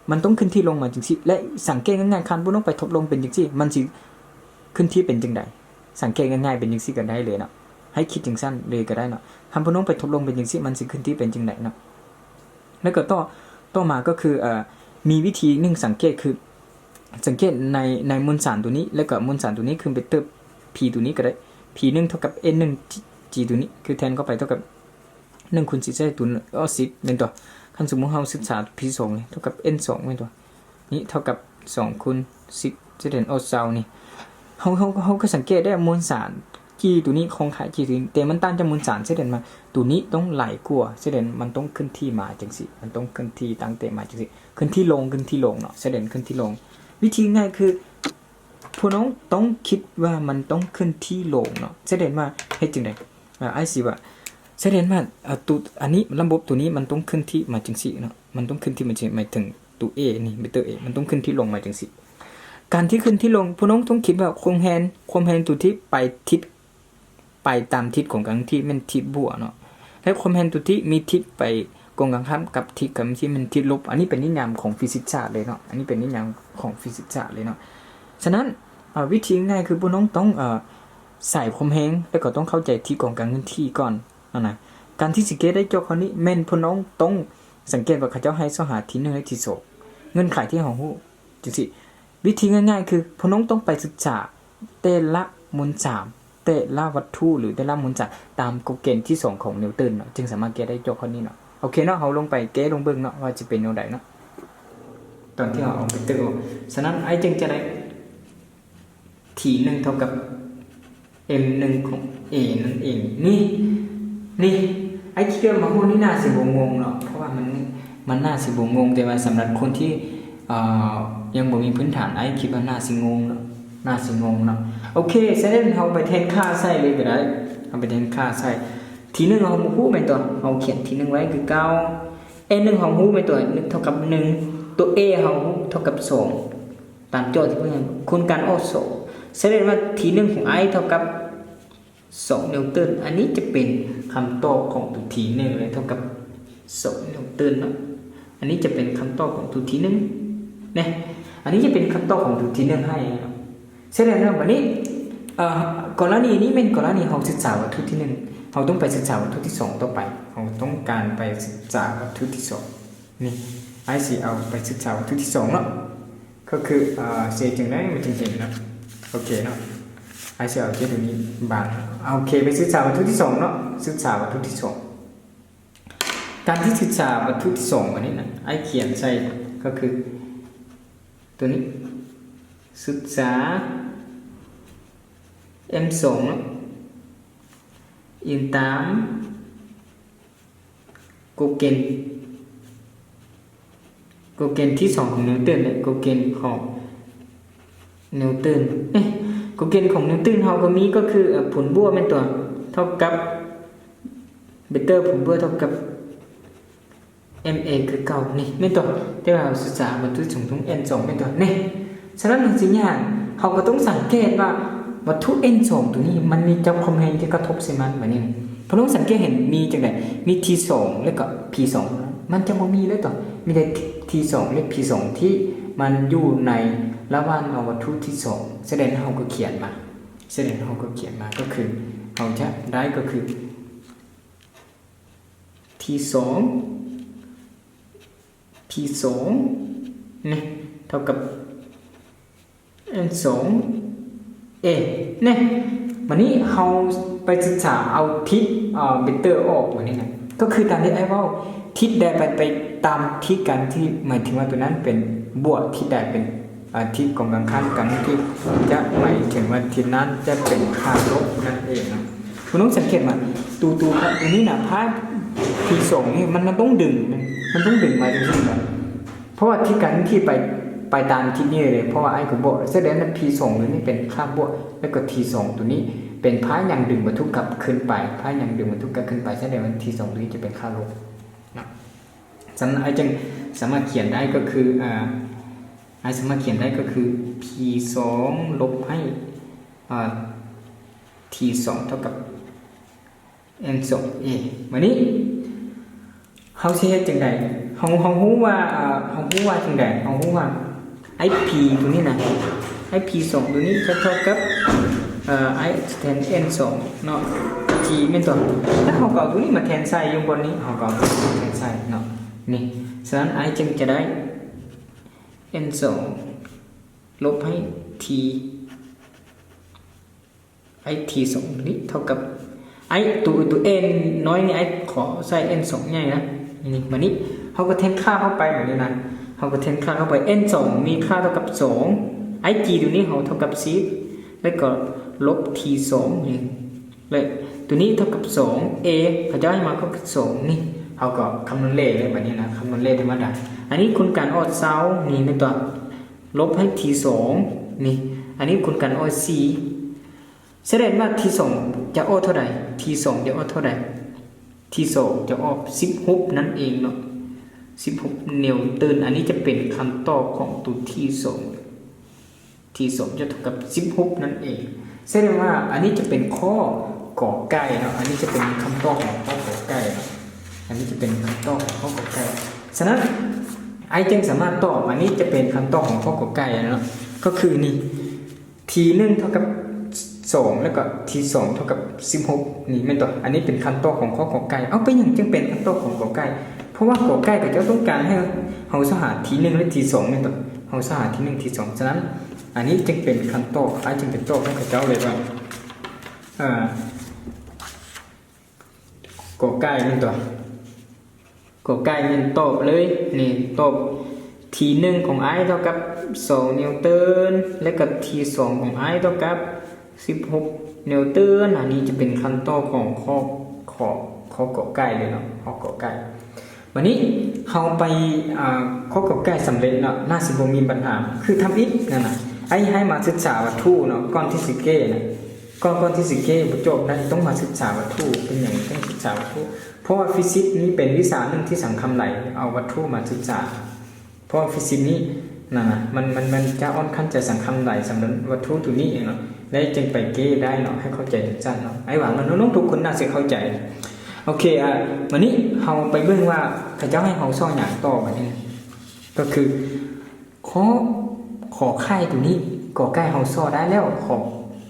ມັນຕ້ອງເຄື່ອນທີ່ລົງມາຈັ່ງຊີ້ ແລະ ສັງເກດງ່າຍໆ ຄັນພວກນ້ອງໄປທົບລົງເປັນຈັ່ງຊີ້ ມັນຊິເຄື່ອນທີ່ເປັນຈັ່ງໃດ? ສັງເກດງ່າຍໆເປັນຈັ່ງຊີ້ກໍໄດ້ເລີຍເນາະ. ໃຫ້ຄິດຈັ່ງຊັ້ນເລີຍກໍໄດ້ເນາະ. ຄັນພວກນ້ອງໄປທົດລອງເປັນຈັ່ງຊີ້ ມັນຊິເຄື່ອນທີ່ເປັນຈັ່ງໃດເນາະ. ແລ້ວກໍຕໍ່ ຕໍ່ມາກໍຄື ເອີ ມີວິທີໜຶ່ງສັງເກດ ຄືສັງເກດໃນ ໃນມວນສານຕົວນີ້ ແລ້ວກໍມວນສານຕົວນີ້ ຄືໄປເຕີບ P ຕົວນີ້ກໍໄດ້ P ໜຶ່ງເທົ່າກັບ N ໜຶ່ງ G ຕົວນີ້ ຄືແທນເຂົ້າໄປເທົ່າກັບ ໜຶ່ງຄູນສິບ ໃສ່ຕົວ ເອີ ສິບແມ່ນຕົວະ. ຄັນສົມມຸດເຮົາສຶກສາ P ສອງນີ້ເທົ່າກັບ N ສອງແມ່ນຕົວະ. ນີ້ເທົ່າກັບສອງຄູນສິບ ຈະເປັນ ໂອ ຊາວນີ້ ເຮົາ ເຮົາ ເຮົາກໍສັງເກດໄດ້ມວນສານຈີໂຕນີ້ ຂອງຂາຍຈີໂຕນີ້ ແຕ່ມັນຕ່າງຈາກມວນສານ ສະແດງວ່າໂຕນີ້ຕ້ອງຫຼາຍກວ່າ ສະແດງມັນຕ້ອງເຄື່ອນທີ່ມາຈັ່ງຊີ້ ມັນຕ້ອງເຄື່ອນທີ່ຕັ້ງແຕ່ມາຈັ່ງຊີ້ ເຄື່ອນທີ່ລົງ ເຄື່ອນທີ່ລົງເນາະ ສະແດງເຄື່ອນທີ່ລົງ. ວິທີງ່າຍຄື ພວກນ້ອງຕ້ອງຄິດວ່າມັນຕ້ອງເຄື່ອນທີ່ລົງເນາະ ສະແດງວ່າເຮັດຈັ່ງໃດ? ອາ ອ້າຍຊິວ່າ ສະແດງວ່າ ອາ ໂຕ ອັນນີ້ ລະບົບໂຕນີ້ມັນຕ້ອງເຄື່ອນທີ່ມາຈັ່ງຊີ້ເນາະ ມັນຕ້ອງເຄື່ອນທີ່ມາຈັ່ງ ໝາຍເຖິງໂຕ A ນີ້ ເວກເຕີ A ມັນຕ້ອງເຄື່ອນທີ່ລົງມາຈັ່ງຊີ້. ການທີ່ເຄື່ອນທີ່ລົງ ພວກນ້ອງຕ້ອງຄິດວ່າຄວາມແຮງ ຄວາມແຮງໂຕທີ່ໄປທິດ ໄປຕາມທິດຂອງການເຄື່ອນທີ່ແມ່ນທິດບວກເນາະ ແລະ ຄວາມແຮງໂຕທີ່ມີທິດໄປກົງກັນຂ້າມກັບທິດການເຄື່ອນທີ່ແມ່ນທິດລົບ. ອັນນີ້ເປັນນິຍາມຂອງຟີຊິກສາດເລີຍເນາະ ອັນນີ້ເປັນນິຍາມຂອງຟີຊິກສາດເລີຍເນາະ. ສະນັ້ນ ອາ ວິທີງ່າຍຄືພວກນ້ອງຕ້ອງ ເອີ ສາຍຄວາມແຮງ ແລ້ວກໍຕ້ອງເຂົ້າໃຈທິດຂອງການເຄື່ອນທີ່ກ່ອນຫັ້ນນະ. ການທີ່ຊິແກ້ໄດ້ໂຈດຂໍ້ນີ້ ແມ່ນພວກນ້ອງຕ້ອງສັງເກດວ່າເຂົາເຈົ້າໃຫ້ຊອກຫາທີໜຶ່ງ ແລະ ທີສອງ ເງື່ອນໄຂທີ່ເຮົາຮູ້ຈັ່ງຊີ້. ວິທີງ່າຍໆ ຄືພວກນ້ອງຕ້ອງໄປສຶກສາແຕ່ລະມວນສານ ແຕ່ລະວັດຖຸ ຫຼື ແຕ່ລະມວນສານ ຕາມກົດເກນທີສອງຂອງນິວເຕີນເນາະ ຈຶ່ງສາມາດແກ້ໄດ້ໂຈດຂໍ້ນີ້ເນາະ. ໂອເຄເນາະ ເຮົາລົງໄປແກ້ລົງເບິ່ງເນາະ ວ່າຈະເປັນແນວໃດເນາະ ຕອນທີ່ເຮົາເອົາໄປເຕີບອອກ. ສະນັ້ນ ອ້າຍຈຶ່ງຈະໄດ້ T ໜຶ່ງເທົ່າກັບ M ໜຶ່ງຂອງ A ນັ້ນເອງ. ນີ້ ນີ້ ອ້າຍຄິດວ່າມາຮອດນີ້ໜ້າຊິບໍ່ງົງເນາະ ເພາະວ່າມັນ ມັນໜ້າຊິບໍ່ງົງ ແຕ່ວ່າສຳລັບຄົນທີ່ ເອີ ຍັງບໍ່ມີພື້ນຖານ ອ້າຍຄິດວ່າໜ້າຊິງົງເນາະ ໜ້າຊິງົງເນາະ. ໂອເຄ ສະນັ້ນເຮົາໄປແທນຄ່າໃສ່ເລີຍກໍໄດ້ ເຮົາໄປແທນຄ່າໃສ່. T ໜຶ່ງເຮົາບໍ່ຮູ້ແມ່ນຕົວະ ເຮົາຂຽນ T ໜຶ່ງໄວ້ຄືເກົ່າ. N ໜຶ່ງເຮົາຮູ້ແມ່ນຕົວະ ເທົ່າກັບໜຶ່ງ ຕົວ A ເຮົາຮູ້ເທົ່າກັບສອງ ຕາມໂຈດທີ່ເພິ່ນໃຫ້ ຄູນກັນອອກສອງ ສະແດງວ່າ T ໜຶ່ງຂອງອ້າຍເທົ່າກັບສອງນິວເຕີນ. ອັນນີ້ຈະເປັນຄຳຕອບຂອງຕົວ T ໜຶ່ງເລີຍ ເທົ່າກັບສອງນິວເຕີນເນາະ. ອັນນີ້ຈະເປັນຄຳຕອບຂອງຕົວ T ໜຶ່ງເນາະ ອັນນີ້ຈະເປັນຄຳຕອບຂອງຕົວ T ໜຶ່ງໃຫ້ເນາະ. ສະແດງວ່າບັດນີ້ ເອີ ກໍລະນີນີ້ແມ່ນກໍລະນີເຮົາສຶກສາວັດຖຸທີໜຶ່ງ ເຮົາຕ້ອງໄປສຶກສາວັດຖຸທີສອງຕໍ່ໄປ ເຮົາຕ້ອງການໄປສຶກສາວັດຖຸທີສອງ. ນີ້ ອ້າຍຊິເອົາໄປສຶກສາວັດຖຸທີສອງເນາະ ກໍຄື ເອີ ເສຈັ່ງໃດມັນຈຶ່ງເຫັນເນາະ. ໂອເຄເນາະ ອ້າຍຊິເອົາເຈ້ຕົວນີ້ບາງ. ໂອເຄ ໄປສຶກສາວັດຖຸທີສອງເນາະ ສຶກສາວັດຖຸທີສອງ. ການທີ່ສຶກສາວັດຖຸທີສອງບັດນີ້ນະ ອ້າຍຂຽນໃສ່ກໍຄືຕົວນີ້ ສຶກສາ M ສອງເນາະ ອີງຕາມກົດເກນ ກົດເກນທີສອງຂອງນິວເຕີນ ແລະ ກົດເກນຂອງນິວເຕີນ. ເອີ ກົດເກນຂອງນິວເຕີນເຮົາກໍມີກໍຄື ເອີ ຜົນບວກແມ່ນຕົວະ ເທົ່າກັບ ເວກເຕີຜົນບວກເທົ່າກັບ M A ຄືເກົ່າ ນີ້ແມ່ນຕົວະ. ແຕ່ວ່າເຮົາສຶກສາວັດຖຸສົມມຸດ N ສອງ ແມ່ນຕົວະ ນີ້. ສະນັ້ນ ມັນຊິຍາກ ເຮົາກໍຕ້ອງສັງເກດວ່າວັດຖຸ N ສອງ ຕົວນີ້ ມັນມີຈັກຄວາມແຮງທີ່ກະທົບໃສ່ມັນ. ບັດນີ້ ພວກນ້ອງສັງເກດເຫັນມີຈັ່ງໃດ? ມີ T ສອງ ແລ້ວກໍ P ສອງ ມັນຈະບໍ່ມີເລີຍຕົວະ ມີແຕ່ T ສອງ ແລະ P ສອງ ທີ່ມັນຢູ່ໃນລະຫວ່າງເອົາວັດຖຸທີສອງ. ສະແດງເຮົາກໍຂຽນມາ ສະແດງເຮົາກໍຂຽນມາ ກໍຄືເຮົາຈະໄດ້ກໍຄື T ສອງ P ສອງ ນີ້ ເທົ່າກັບ N ສອງ A ນີ້. ບັດນີ້ເຮົາໄປສຶກສາເອົາທິດ ເອີ ເວກເຕີອອກ ບັດນີ້ນະ ກໍຄືຕາມທີ່ອ້າຍເວົ້າ ທິດໃດໄປ ໄປຕາມທິດການເຄື່ອນທີ່ ໝາຍເຖິງວ່າຕົວນັ້ນເປັນບວກ ທິດໃດເປັນ ອາ ທິດກົງກັນຂ້າມກັນທີ່ຈະໝາຍເຖິງວ່າທິດນັ້ນຈະເປັນຄ່າລົບນັ້ນເອງເນາະ. ພວກນ້ອງສັງເກດວ່າ ໂຕ ໂຕ ໂຕນີ້ນະ ພາຍ P ສອງ ນີ້ ມັນ ມັນຕ້ອງດຶງ ມັນຕ້ອງດຶງມາຈັ່ງຊີ້ນະ ເພາະວ່າທິດການເຄື່ອນທີ່ໄປ ໄປຕາມທິດນີ້ເລີຍ ເພາະວ່າອ້າຍກໍບອກ ສະແດງວ່າ P ສອງ ໂຕນີ້ເປັນຄ່າບວກ ແລ້ວກໍ T ສອງ ໂຕນີ້ເປັນພາຍຍັງດຶງວັດຖຸກັບຄືນໄປ ພາຍຍັງດຶງວັດຖຸກັບຄືນໄປ ສະແດງວ່າ T ສອງ ໂຕນີ້ຈະເປັນຄ່າລົບເນາະ. ສະນັ້ນ ອ້າຍຈຶ່ງສາມາດຂຽນໄດ້ກໍຄື ອາ ອ້າຍສາມາດຂຽນໄດ້ກໍຄື P ສອງ ລົບໃຫ້ ອາ T ສອງ ເທົ່າກັບ N ສອງ A. ບັດນີ້ເຮົາຊິເຮັດຈັ່ງໃດ? ເຮົາ ເຮົາຮູ້ວ່າ ອາ ເຮົາຮູ້ວ່າຈັ່ງໃດ? ເຮົາຮູ້ວ່າ ໄອ້ P ໂຕນີ້ນະ ໄອ້ P ສອງ ໂຕນີ້ຈະເທົ່າກັບ ເອີ I ຈະແທນ N ສອງເນາະ T ແມ່ນຕົວະ ແລ້ວເຮົາກໍເອົາຕົວນີ້ມາແທນໃສ່ຢູ່ບ່ອນນີ້ ເຮົາກໍເອົາຕົວນີ້ມາແທນໃສ່ເນາະ ນີ້ ສະນັ້ນ I ຈຶ່ງຈະໄດ້ N ສອງ ລົບໃຫ້ T I T ສອງນີ້ເທົ່າກັບ I ຕົວ ຕົວ N ນ້ອຍນີ້ I ຂໍໃສ່ N ສອງໃຫຍ່ນະ ນີ້ ບາດນີ້ເຮົາກໍແທນຄ່າເຂົ້າໄປແບບນີ້ນະ ເຮົາກໍແທນຄ່າເຂົ້າໄປ N ສອງ ມີຄ່າເທົ່າກັບສອງ I G ຕົວນີ້ເຮົາເທົ່າກັບສິບ ແລ້ວກໍລົບ T ສອງນີ້ ແລະ ຕົວນີ້ເທົ່າກັບສອງ A ເຂົາເຈົ້າໃຫ້ມາເທົ່າກັບສອງນີ້ ເຮົາກໍຄຳນວນເລກເລີຍບາດນີ້ນະ ຄຳນວນເລກທຳມະດາ ອັນນີ້ຄູນກັນອອກຊາວນີ້ແມ່ນຕົວະ ລົບໃຫ້ T ສອງນີ້ ອັນນີ້ຄູນກັນອອກສີ່ ສະແດງວ່າ T ສອງຈະອອກເທົ່າໃດ? T ສອງຈະອອກເທົ່າໃດ? T ສອງຈະອອກສິບຫົກນັ້ນເອງເນາະ ສິບຫົກນິວເຕີນ ອັນນີ້ຈະເປັນຄຳຕອບຂອງຕົວ T ສອງ T ສອງຈະເທົ່າກັບສິບຫົກນັ້ນເອງ ສະແດງວ່າອັນນີ້ຈະເປັນຂໍ້ ກ ໄກ່ເນາະ ອັນນີ້ຈະເປັນຄຳຕອບຂອງຂໍ້ ກ ໄກ່ເນາະ ອັນນີ້ຈະເປັນຄຳຕອບຂອງຂໍ້ ກ ໄກ່ ສະນັ້ນ I ຈຶ່ງສາມາດຕອບ ອັນນີ້ຈະເປັນຄຳຕອບຂອງຂໍ້ ກ ໄກ່ເນາະ ກໍຄືນີ້ T ໜຶ່ງເທົ່າກັບສອງ ແລ້ວກໍ T ສອງເທົ່າກັບສິບຫົກນີ້ແມ່ນຕົວະ ອັນນີ້ເປັນຄຳຕອບຂອງຂໍ້ ກ ໄກ່ ເອົາ ເປັນຫຍັງຈຶ່ງເປັນຄຳຕອບຂອງ ກ ໄກ່? ເພາະວ່າ ກ ໄກ່ ເຂົາເຈົ້າຕ້ອງການໃຫ້ເຮົາຊອກຫາ T ໜຶ່ງ ແລະ T ສອງແມ່ນຕົວະ ເຮົາຊອກຫາ T ໜຶ່ງ T ສອງ ສະນັ້ນ ອັນນີ້ຈຶ່ງເປັນຄຳຕອບ I ຈຶ່ງໄປຕອບໃຫ້ເຂົາເຈົ້າເລີຍວ່າ ອາ ກ ໄກ່ ແມ່ນຕົວະ ກ ໄກ່ ແມ່ນຕອບເລີຍ ນີ້ຕອບ T ໜຶ່ງຂອງ I ເທົ່າກັບສອງນິວເຕີນ ແລະກໍ T ສອງຂອງ I ເທົ່າກັບສິບຫົກນິວເຕີນ ອັນນີ້ຈະເປັນຄຳຕອບຂອງຂໍ້ ຂໍ້ ຂໍ້ ກ ໄກ່ເລີຍເນາະ ຂໍ້ ກ ໄກ່ ບາດນີ້ເຮົາໄປ ອາ ຂໍ້ ກ ໄກ່ ສຳເລັດເນາະ ໜ້າຊິບໍ່ມີບັນຫາ ຄືທຳອິດນັ້ນນະ I ໃຫ້ມາສຶກສາວັດຖຸເນາະ ກ່ອນທີ່ຊິແກ້ນະ ກ່ອນ ກ່ອນທີ່ຊິແກ້ບໍ່ຈົບນະ ຕ້ອງມາສຶກສາວັດຖຸ ເປັນຫຍັງຕ້ອງສຶກສາວັດຖຸ ເພາະວ່າຟີຊິກນີ້ເປັນວິຊາໜຶ່ງທີ່ສັງຄຳຫຼາຍ ເອົາວັດຖຸມາສຶກສາ ເພາະວ່າຟີຊິກນີ້ນັ້ນນະ ມັນ ມັນ ມັນຈະອ່ອນຂັ້ນໃຈສັງຄຳຫຼາຍສຳລັບວັດຖຸຕົວນີ້ເອງເນາະ ແລະ ຈຶ່ງໄປແກ້ໄດ້ເນາະ ໃຫ້ເຂົ້າໃຈຈັ່ງຊັ້ນເນາະ ອ້າຍຫວັງວ່ານ້ອງໆທຸກຄົນໜ້າຊິເຂົ້າໃຈ ໂອເຄ ອາ ບາດນີ້ເຮົາໄປເບິ່ງວ່າເຂົາເຈົ້າໃຫ້ເຮົາຊອກຫຍັງຕໍ່ບາດນີ້ ກໍຄື ຂໍ້ ຂໍໄຂ່ຕົວນີ້ ກ ໄກ່ ເຮົາຊອກໄດ້ແລ້ວ ຂໍ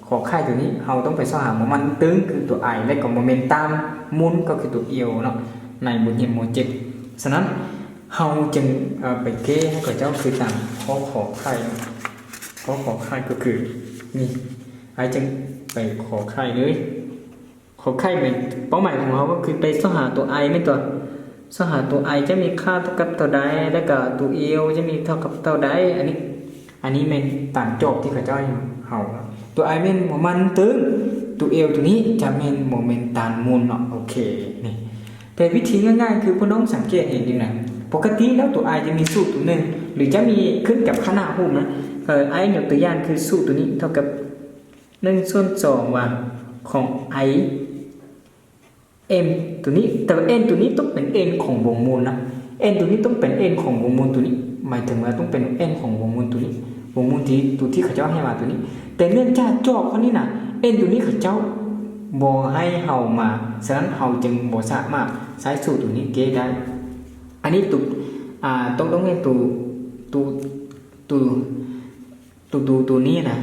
ຂໍໄຂ່ຕົວນີ້ ເຮົາຕ້ອງໄປຊອກຫາໂມມັນຕຶງ ຄືຕົວ I ແລະກໍໂມເມັນຕັມໝູນ ກໍຄືຕົວ L ເນາະ ໃນບົດຮຽນ ມໍເຈັດ ສະນັ້ນ ເຮົາຈຶ່ງ ເອີ ໄປແກ້ໃຫ້ເຂົາເຈົ້າຄືຕາມຂໍ້ ຂໍໄຂ່ ຂໍ້ ຂໍໄຂ່ ກໍຄືນີ້ I ຈຶ່ງໄປຂໍໄຂ່ເລີຍ ຂໍໄຂ່ແມ່ນເປົ້າໝາຍຂອງເຮົາກໍຄືໄປຊອກຫາຕົວ I ແມ່ນຕົວະ ຊອກຫາຕົວ I ຈະມີຄ່າເທົ່າກັບເທົ່າໃດ ແລ້ວກໍຕົວ L ຈະມີເທົ່າກັບເທົ່າໃດ ອັນນີ້ ອັນນີ້ແມ່ນຕາມໂຈດທີ່ເຂົາເຈົ້າໃຫ້ເຮົາ ຕົວ I ແມ່ນໂມມັນຕຶງ ຕົວ L ຕົວນີ້ຈະແມ່ນໂມເມັນຕັມໝູນເນາະ ໂອເຄ ນີ້ ແຕ່ວິທີງ່າຍໆ ຄືພວກນ້ອງສັງເກດເຫັນຢູ່ນະ ປົກກະຕິແລ້ວຕົວ I ຈະມີສູດຕົວໜຶ່ງ ຫຼືຈະມີຂຶ້ນກັບຂະໜາດຮູບນະ ເອີ I ຍົກຕົວຢ່າງຄືສູດຕົວນີ້ເທົ່າກັບ ໜຶ່ງສ່ວນສອງວ່າຂອງ I M ຕົວນີ້ ແຕ່ວ່າ N ຕົວນີ້ຕ້ອງເປັນ N ຂອງວົງມູນນະ N ຕົວນີ້ຕ້ອງເປັນ N ຂອງວົງມູນຕົວນີ້ ໝາຍເຖິງວ່າຕ້ອງເປັນ N ຂອງວົງມູນຕົວນີ້ ວົງມູນທີ່ ຕົວທີ່ເຂົາເຈົ້າໃຫ້ມາຕົວນີ້ ແຕ່ເນື່ອງຈາກຈອບເຂົານີ້ນະ N ຕົວນີ້ເຂົາເຈົ້າບໍ່ໃຫ້ເຮົາມາ ສະນັ້ນເຮົາຈຶ່ງບໍ່ສາມາດໃຊ້ສູດຕົວນີ້ແກ້ໄດ້ ອັນນີ້ຕົວ ອາ ຕົກລົງໃນຕົວ ຕົວ ຕົວ ຕົວ ຕົວ ຕົວນີ້ນະ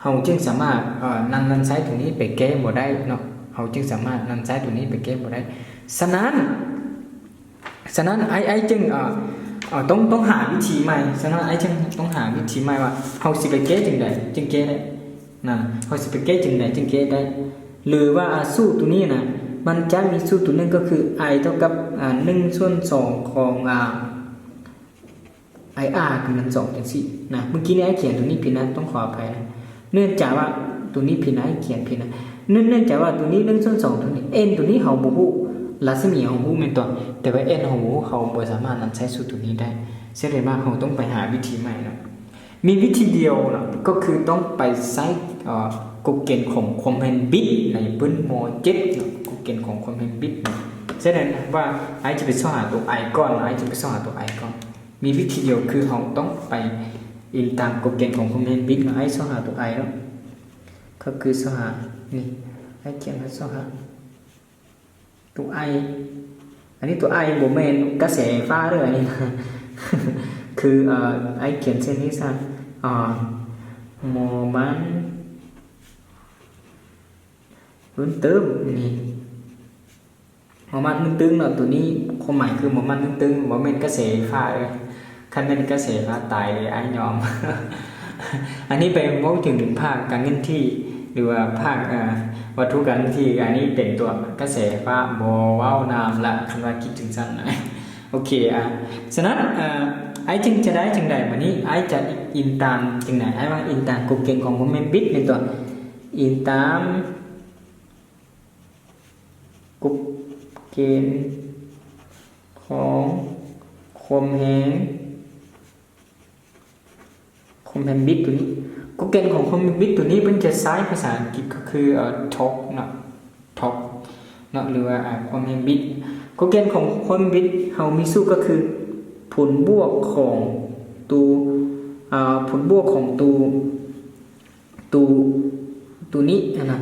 ເຮົາຈຶ່ງສາມາດ ເອີ ນຳ ນຳໃຊ້ຕົວນີ້ໄປແກ້ບໍ່ໄດ້ເນາະ ເຮົາຈຶ່ງສາມາດນຳໃຊ້ຕົວນີ້ໄປແກ້ບໍ່ໄດ້ ສະນັ້ນ ສະນັ້ນ ອ້າຍ ອ້າຍຈຶ່ງ ເອີ ເອີ ຕ້ອງ ຕ້ອງຫາວິທີໃໝ່ ສະນັ້ນ ອ້າຍຈຶ່ງຕ້ອງຫາວິທີໃໝ່ວ່າ ເຮົາຊິໄປແກ້ຈັ່ງໃດຈຶ່ງແກ້ໄດ້ນະ ເຮົາຊິໄປແກ້ຈັ່ງໃດຈຶ່ງແກ້ໄດ້ ຫຼືວ່າ ອາ ສູດຕົວນີ້ນະ ມັນຈະມີສູດຕົວໜຶ່ງ ກໍຄື I ເທົ່າກັບ ອາ ໜຶ່ງສ່ວນສອງຂອງ ອາ I R ຄືມັນສອງຈັ່ງຊີ້ນະ ເມື່ອກີ້ນີ້ອ້າຍຂຽນຕົວນີ້ຜິດນະ ຕ້ອງຂໍອະໄພນະ ເນື່ອງຈາກວ່າຕົວນີ້ຜິດນະ ອ້າຍຂຽນຜິດນະ ເນື່ອງ ເນື່ອງຈາກວ່າຕົວນີ້ ໜຶ່ງສ່ວນສອງຕົວນີ້ N ຕົວນີ້ເຮົາບໍ່ຮູ້ ລັດສະໝີເຮົາຮູ້ແມ່ນຕົວະ ແຕ່ວ່າ N ເຮົາບໍ່ຮູ້ ເຮົາບໍ່ສາມາດນຳໃຊ້ສູດຕົວນີ້ໄດ້ ສະແດງວ່າເຮົາຕ້ອງໄປຫາວິທີໃໝ່ເນາະ ມີວິທີດຽວເນາະ ກໍຄືຕ້ອງໄປໃຊ້ ເອີ ກົດເກນຂອງຄວາມແມ່ນບິດໃນປຶ້ມ ມໍເຈັດເນາະ ກົດເກນຂອງຄວາມແມ່ນບິດເນາະ ສະແດງວ່າອ້າຍຈະໄປຊອກຫາຕົວ I ກ່ອນ ອ້າຍຈະໄປຊອກຫາຕົວ I ກ່ອນ ມີວິທີດຽວຄືເຮົາຕ້ອງໄປອີງຕາມກົດເກນຂອງຄວາມແມ່ນບິດເນາະ ອ້າຍຊອກຫາຕົວ I ເນາະ ກໍຄືຊອກຫາ ນີ້ ອ້າຍຂຽນວ່າຊອກຫາຕົວ I ອັນນີ້ຕົວ I ບໍ່ແມ່ນກະແສໄຟຟ້າເດີ ອັນນີ້ນະ ຄື ເອີ ອ້າຍຂຽນເຊັ່ນນີ້ຊະ ເອີ ໂມມັນ ຕື່ມໆ ນີ້ ໝໍ້ມັນຕຶງໆ ເນາະ. ໂຕນີ້ຄວາມໝາຍຄືໝໍ້ມັນຕຶງໆ ບໍ່ແມ່ນກະແສໄຟຟ້າເອີຍ. ຄັນແມ່ນກະແສໄຟຟ້າຕາຍເລີຍ ອ້າຍຍອມ. ອັນນີ້ໄປເວົ້າເຖິງພາກການເງິນທີ່ ຫຼືວ່າພາກ ເອີ ວັດຖຸການເງິນທີ່ ອັນນີ້ເປັນຕົວກະແສໄຟຟ້າ ບໍ່ເວົ້ານຳລະ ຄັນວ່າຄິດຈັ່ງຊັ້ນນະ. ໂອເຄ ອາ ສະນັ້ນ ອາ ອ້າຍຈຶ່ງຈະໄດ້ຈັ່ງໃດ? ບາດນີ້ອ້າຍຈະອີງຕາມຈັ່ງໃດ? ອ້າຍວ່າອີງຕາມກົດເກນຂອງຄວາມແມ່ນບິດແມ່ນຕົວະ ອີງຕາມ ກົດເກນຂອງຄວາມແຮງ ຄວາມແຮງບິດໂຕນີ້. ກົດເກນຂອງຄວາມແຮງບິດໂຕນີ້ເພິ່ນຈະໃຊ້ພາສາອັງກິດກໍຄື ເອີ ທໍກ ເນາະ ທໍກ ເນາະ ຫຼືວ່າ ອາ ຄວາມແຮງບິດ. ກົດເກນຂອງຄວາມແຮງບິດ ເຮົາມີສູດກໍຄືຜົນບວກຂອງໂຕ ອາ ຜົນບວກຂອງໂຕ ໂຕ ໂຕນີ້ຫັ້ນນະ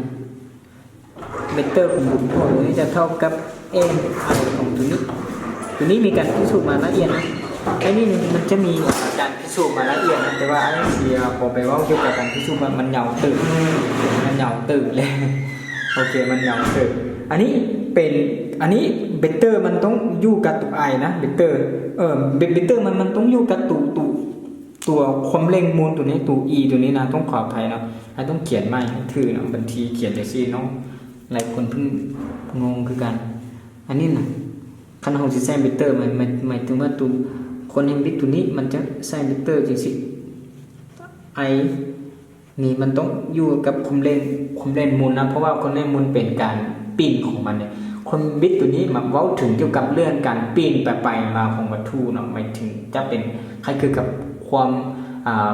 ເວັກເຕີຂອງບຸນພວກນີ້ຈະເທົ່າກັບ ເອັມໄອ ຂອງໂຕນີ້. ໂຕນີ້ມີການພິສູດມາລະອຽດນະ ໄອ້ນີ້ມັນຈະມີການພິສູດມາລະອຽດນະ ແຕ່ວ່າອ້າຍຊິບໍ່ໄປເວົ້າກ່ຽວກັບການພິສູດ ມັນ ມັນຍາວເຕີບ ມັນຍາວເຕີບເລີຍ. ໂອເຄ ມັນຍາວເຕີບ. ອັນນີ້ເປັນ ອັນນີ້ເວັກເຕີມັນຕ້ອງຢູ່ກັບໂຕ ໄອ ນະ ເວັກເຕີ ເອີ ເວັກເຕີມັນ ມັນຕ້ອງຢູ່ກັບໂຕ ໂຕ ຕົວຄວາມເລັ່ງມູນໂຕນີ້ ໂຕ ອີ ໂຕນີ້ນະ ຕ້ອງຂໍອະໄພເນາະ ອ້າຍຕ້ອງຂຽນໃໝ່ໃຫ້ຖືກເນາະ ບາງທີຂຽນຈັ່ງຊີ້ເນາະ ຫຼາຍຄົນເພິ່ນງົງຄືກັນ. ອັນນີ້ນະ ຄັນເຮົາຊິໃຊ້ເວັກເຕີ ໝາຍ ໝາຍ ໝາຍເຖິງວ່າໂຕຄວາມແຮງບິດໂຕນີ້ ມັນຈະໃຊ້ເວັກເຕີຈັ່ງຊີ້ ໄອ ນີ້ມັນຕ້ອງຢູ່ກັບຄວາມແລ່ນ ຄວາມແລ່ນມູນນະ ເພາະວ່າຄວາມແລ່ນມູນເປັນການປິ່ນຂອງມັນເດ້. ຄວາມບິດໂຕນີ້ມັນເວົ້າເຖິງກ່ຽວກັບເລື່ອງການປິ່ນໄປໄປມາຂອງວັດຖຸເນາະ ໝາຍເຖິງຈະເປັນຄ້າຍຄືກັບຄວາມ ອ່າ